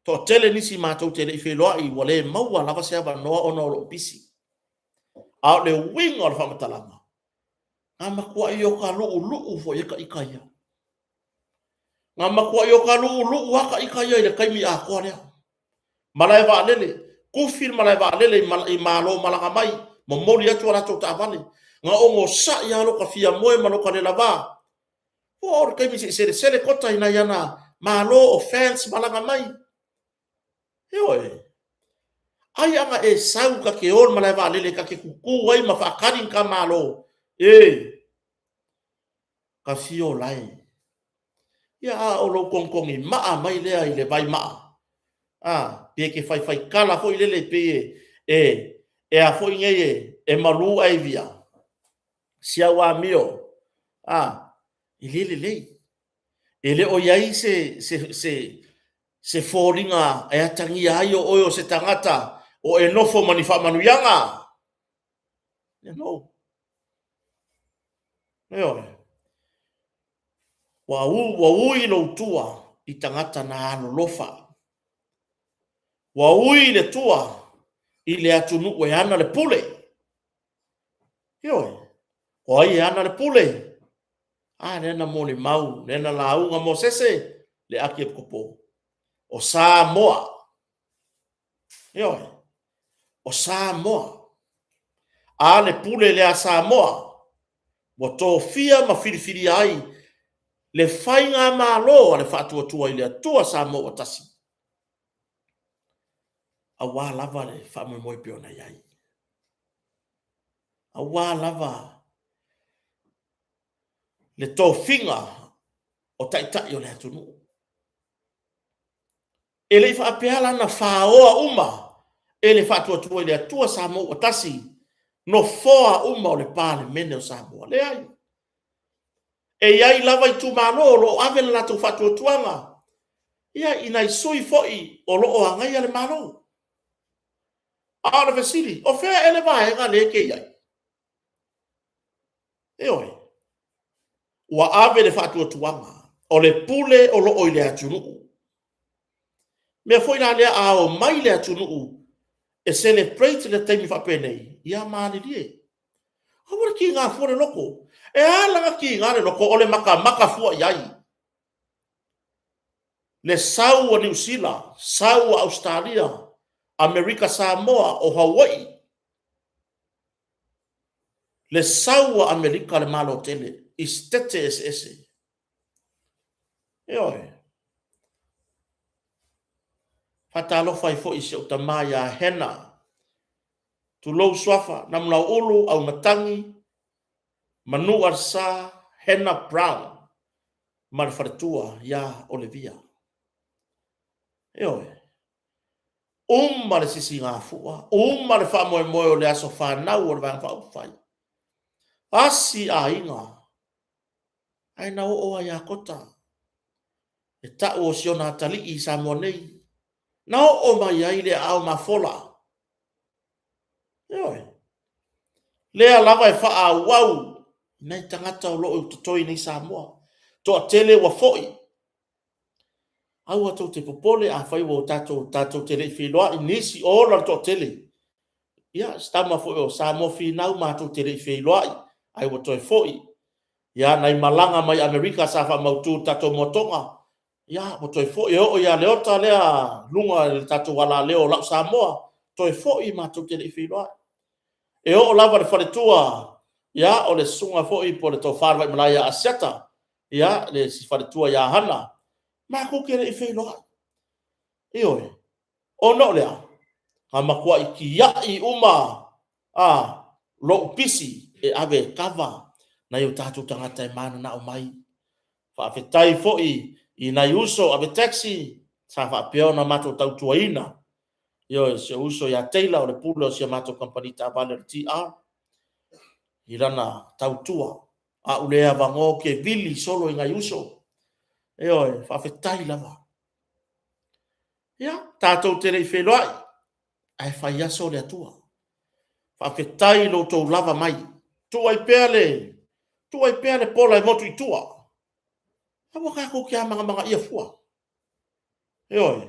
Toatele nisi matou te le i feiloai ua le maua lava se avanoa ona o lou pisi. A o le uiga o le faamatalaga, na matuai o ka luʻuluʻu foi e ka ita ia. Na matuai o ka luʻuluʻu a ka ita ia i le taimi atoa lea. Malae vaalele, kufi le malae vaalele i malo malaga mai, momoli atu a latou taavale. Na onosai lava lo ta fia moe ma lo ta lelava. Ua oo le taimi se i selesele kota i nai ana malo o fans malaga mai. Ioe. Ai ana e sau ta te o le malae vaalele ta te tutu ai ma faatali ni ta malo. E, ka fio lae. Ia a o lou togitogi maa mai lea i le vai maa. A, pe ke faifai kala foi lele pei e, e, e a foi nei e, e malu ae via. Si au amio. A, e le lelei. E le o i ai se, se, se, se foliga e atagia ai o oe o se tagata o e nofo ma ni faamanuiaga. Ia no. Ioe. Ua, u, ua ui lou tua i tagata na alolofa. Ua ui le tua i le atunuu e ana le pule. Ioe. O ai e ana le pule? A lea na molimau, lea na lauga Mosese, le aki epikopo. O Samoa. Ioe. O Samoa. A le pule lea a Samoa, ua tofia ma filifilia ai le faigamalo a le Faatuatua i le Atua Samoa ua tasi, aua lava le faamoemoe pei ona i ai. Aua lava le tofiga o taitai o le atunuu. E le i faapea la na faoa uma e le Faatuatua i le Atua Samoa ua tasi nofoa uma o le Palemene o Samoa. Leai. E i ai lava itumalo o lo o ave le latou faatuatuaga ia i nai sui foi o lo o agaia le Malo. A o le fesili, o fea ea le vaega lea e te i ai? Ioe. Ua ave le faatuatuaga o le pule o lo o i le atunuu. Mea foi la lea a o mai le atunuu e celebrate le taimi faapenei, ia malilie. Aua le kiga fua le loto. E a la na kiga le loto o le matamata fua i ai. Le sau a Niu Sila, sau a Ausetalia, Amerika Samoa, o Hawaii, le sau a Amerika le Malo tele i setete eseese. Ioe. Faatalofa ai foi i si ou tama ia Hena. Tulou Suafa, Namulauulu, Aumatagi, Manualsa, Hena Brown ma le faletua ia Olivia. Ioe. Uma le sisigafua, uma le faamoemoe o le aso fanau o le Vaega Faaupufai. Asi aiga, ae na oo lava ia Kota, e tau o si ona atalii i Samoa nei, na oo mai ai le aao mafola. Ioe. Lea lava e faaauau nai tagata o lo o totoe nei Samoa. Toatele ua foi, Aua tou te popole afai ua tatou, tatou te le i feiloai nisi, ola le toatele. Ia, si tama foi o Samoa Finau matou te le i feiloai, ae ua toe foi. Ia, nai malaga mai Amerika sa faamautu i le tatou moatoga, ia, ua toe foi e oo ia Leota lea luga i le tatou alaleo o lau Samoa, toe foi matou te le i feiloai. E oo lava i le faletua, ia, o le susuga foi po o le tofa i le Vaimalae ia Asiata, ia, le isi faletua ia Hana, matou te le i feiloai. Ioe. Ona o le a? Na matuai tiai uma a lou pisi e ave e kava nai o tatou tagata e mananao mai. Faafetai foi i nai uso ave taxi sa faapea ona matou tautuaina. Ioe, si ou uso ia Taylor o le pule o si a matou kamupani taavale o le TR i lana tautua. A ou le avanoa ou te vili solo i nai uso. Ioe, faafetai lava. Ia, tatou te le i feiloai, ae fai aso le Atua. Faafetai i lo outou lava mai. Tuu ai pea le, tuu ai pea le pola e motu i tua. Aua tatou te amagamagaia fua. Ioe.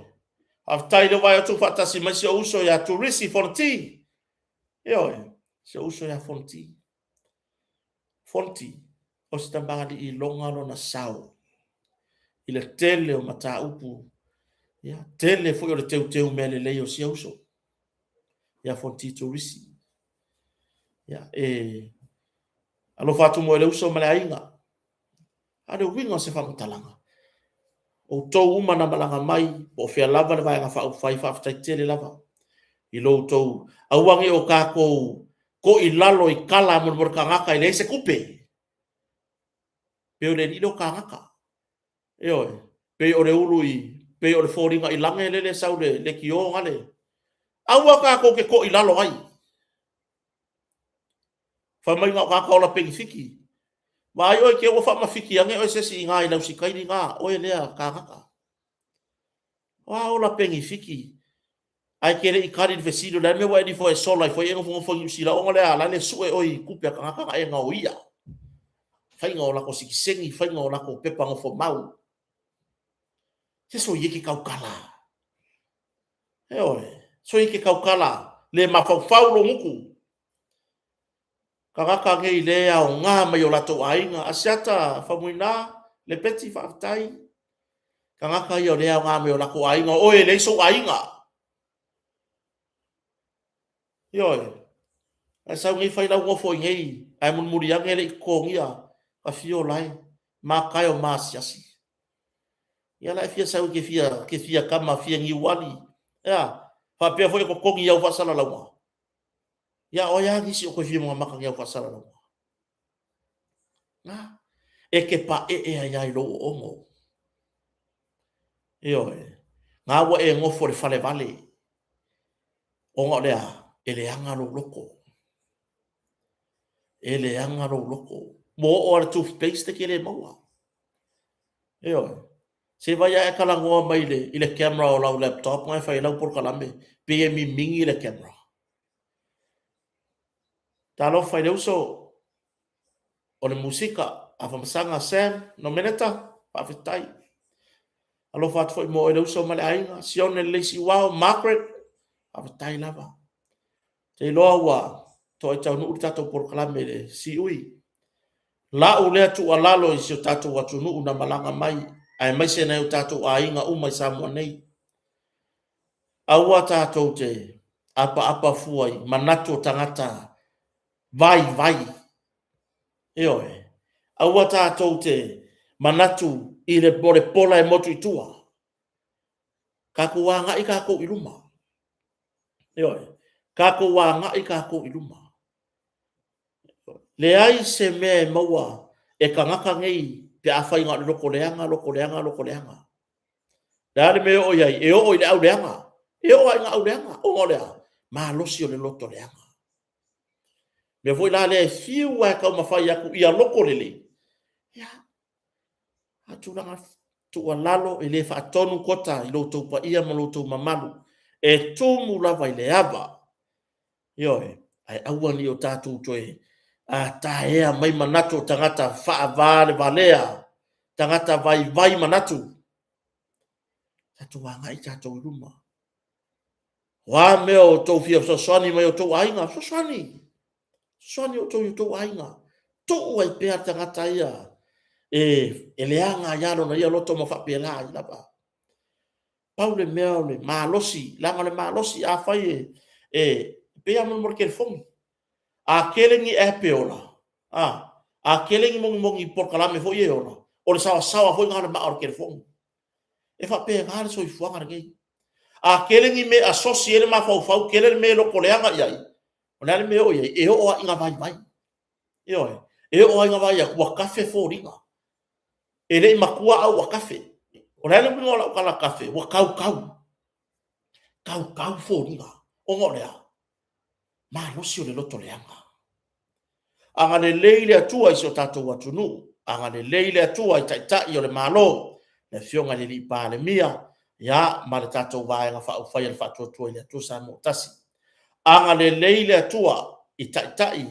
Faafetai i le vaai atu faatasi mai si ou uso ia Turisi Fonoti. Ioe, si ou uso ia Fonoti. Fonoti, o se tamalii iloga lona sao i le tele o mataupu, ia, tele foi o le teuteu mea lelei o sia uso, ia Fonoti Turisi. Ia, e alofa atu mo le uso ma le aiga. A o le uiga o se faamatalaga, outou uma na malaga mai, po o fea lava le Vaega Faaupufai, faafetai tele lava i lo outou, aua ne i o tatou toilalo i tala a molemole tagata e leai se tupe. Pei o le alii lea o tagata. Ioe, pei o le ulu i, pei o le foliga i lage lele e sau le leitio gale. Aua tatou te toilalo ai. Fai mai na o tagata ola penifiti. Vaai oe te i ua faamafiti ane oe e se isi i ina i Lausikaili ina, oe lea tagata. O a ola penifiti? Ae te le i tali i le fesili o le a le mea ua e nifo ai e sola ifo ai e nofonofo i Niu Sila ona o le a? La le sue oe i tupe a tagata na e gaoia. Faiga o lako sitiseni, faiga o lako pepa nofomau. Se soia ke tautala. Ioe, soia ke tautala, le mafaufau lou gutu. Tagata nei le aoga mai o latou aiga. Asiata Faumuina, Lepeti, faafetai. Tagata ia o le aoga mai o latou aiga. O oe e leai sou aiga. Ioe. Ae sau nei fai lau nofo i nei, ae mulimuli ane e le i totogia, ka fio lae, matae o maasiasi. Ia la e fia sau ke fia, ke fia kama, fia niuali. Ea, faapea foi e totogi i au faasalalauga. Ia o ai lava nisi o toe fia magamaka ni au faasalalauga? Na, e te paee ai lava i lou oogo. Ioe, na ua e nofo i le falevale, ona o le a? E leaga lou loto. E leaga lou loto. Ua oo lava le toothpaste e te le maua. Ioe. Se vai ae talanoa mai i le camera o lau laptop na e fai ai lau polokalame, pei e mimigi le camera. Talofa i le uso o le musika, Afamasaga Sam Nomeneta, faafetai. Alofa atu foi mo oe le uso ma le aiga, Sione Lelei Siuao, Margaret, faafetai lava. Te iloa ua toai taunuu le tatou polokalame i le siui. La'u lea tuualalo i si o tatou atunuu na malaga mai, aemaise nai o tatou aiga uma i Samoa nei. Aua tatou te apaapa fua i manatu o tagata vaivai. Ioe. Aua tatou te manatu i le mo le pola e motu i tua. Tatou agai tatou i luma. Ioe. Tatou agai tatou i luma. Leai se mea e maua e tagata nei pe afai na o le loto leaga, loto leaga, loto leaga. Le a le mea e oo i ai? E oo i le auleaga. E oo lava i ga auleaga. Ona o le a? Malosi o le loto leaga. Mea foi la lea e fiu lava e taumafai atu ia loto lelei. Ia, a tulaga tuualalo e le faatonu kota i lo outou paia ma lo outou mamalu. E tumu lava i le ava. Ioe, ae aua ne i o tatou toe taea mai manatu o tagata faavalevalea, tagata vaivai manatu. Tatou agai tatou i luma. O a mea o outou fia fesoasoani mai outou aiga, fesoasoani. Fesoasoani outou i outou aiga. Tuu ai pea le tagata ia e leaga ai lava lona ia loto ma faapela ai lava. Pau le mea o le malosi, leaga o le malosi afai e pei lava mo le telefoni. A tele ni app e ola, a tele ni mogimogi polokalame foi ia e ola, o le saoasaoa foi lena o le maa o le telefoni. E faapena le soifuaga lenei. A tele ni mea e asosi ai le mafaufau, tele le mea e lotoleaga i ai, o le a le mea e oo i ai? E oo lava ina vaivai. Ioe. E oo lava ina vaai atu ua tafe foliga. E le i matua ae ua tafe. O le a le uiga o lau tala tafe? Ua tautau, tautau foliga. Ona o le a? Malosi o le loto leaga. Agalelei le Atua i si o tatou atunuu, agalelei le Atua i Taitai o le Malo, le Afioga i le Palemia, ia, ma le tatou Vaega Faaupufai a le Faatuatua i le Atua Samoa ua Tasi. Agalelei le Atua i Taitai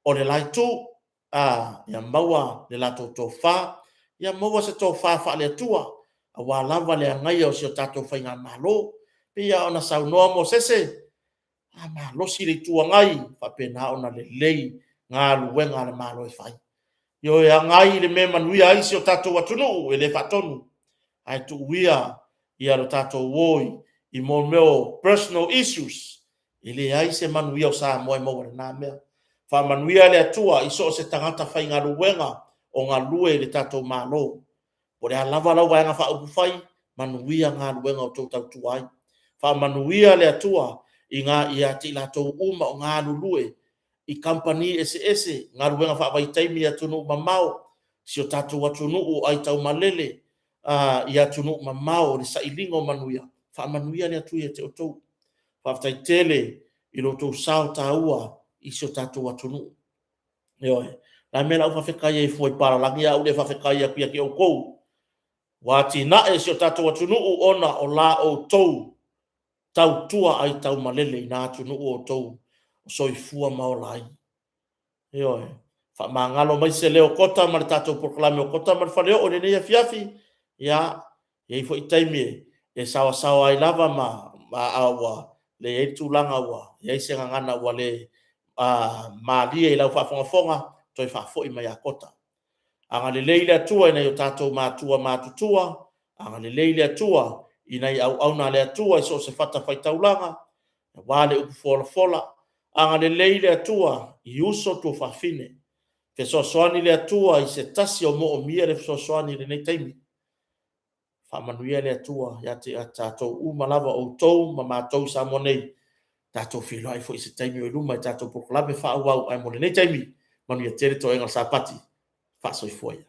o le la Itu, ia maua le latou tofa, ia maua se tofa faale-Atua aua lava le agaia o si a tatou Faigamalo. E pei lava ona saunoa Mosese, a malosi le Itu Agai, faapena ona lelei galuega a le Malo e fai. Ioe, agai i le mea e manuia ai si o tatou atunuu, e le faatonu, ae tuu ia lo tatou o i mea o personal issues, e leai se manuia o Samoa e maua i lena mea. Faamanuia le Atua i so o se tagata faigaluega o galue i le tatou Malo. Po o le a lava lau Vaega Faaupufai, manuia galuega o lo o outou tautua ai. Faamanuia le Atua ia te i latou uma o galulue i kamupani eseese, galuega faavaitaimi i atunuu mamao, si o tatou atunuu o aitaumalele i atunuu mamao i le sailiga o manuia, faamanuia le Atua ia te outou. Faafetai tele i lo outou sao taua i si o tatou atunuu. Ioe. O le a le mea o le a ou faafetai ai fua i papalagi ae ou le faafetai atu ia te outou ua atinae si o tatou atunuu ona o la outou tautua aitaumalele i na atunuu o outou soifua ma ola ai. Ioe. Faamagalo mai se leo o Kota ma le tatou polokalame o Kota ma le Faleoo i lenei afiafi. Ia, e i ai foi taimi e saoasaoa ai lava ma a ua i ai le tulaga ua i ai se gagana ua le malie i lau faafogafoga, toe faafoi mai ia Kota. Agalelei le Atua i nai o tatou matua matutua, agalelei le Atua i nai auauna a le Atua i so o se fatafaitaulaga, aua le upu folafola. Agalelei le Atua i uso tuafafine, fesoasoani le Atua i se tasi o moomia le fesoasoani i lenei taimi. Faamanuia le Atua ia te tatou uma lava, o outou ma matou i Samoa nei, tatou feiloai foi i se taimi o i luma i tatou polokalame faaauau, ae mo lenei taimi, manuia tele toega o le Sapati. Faasoifua ia.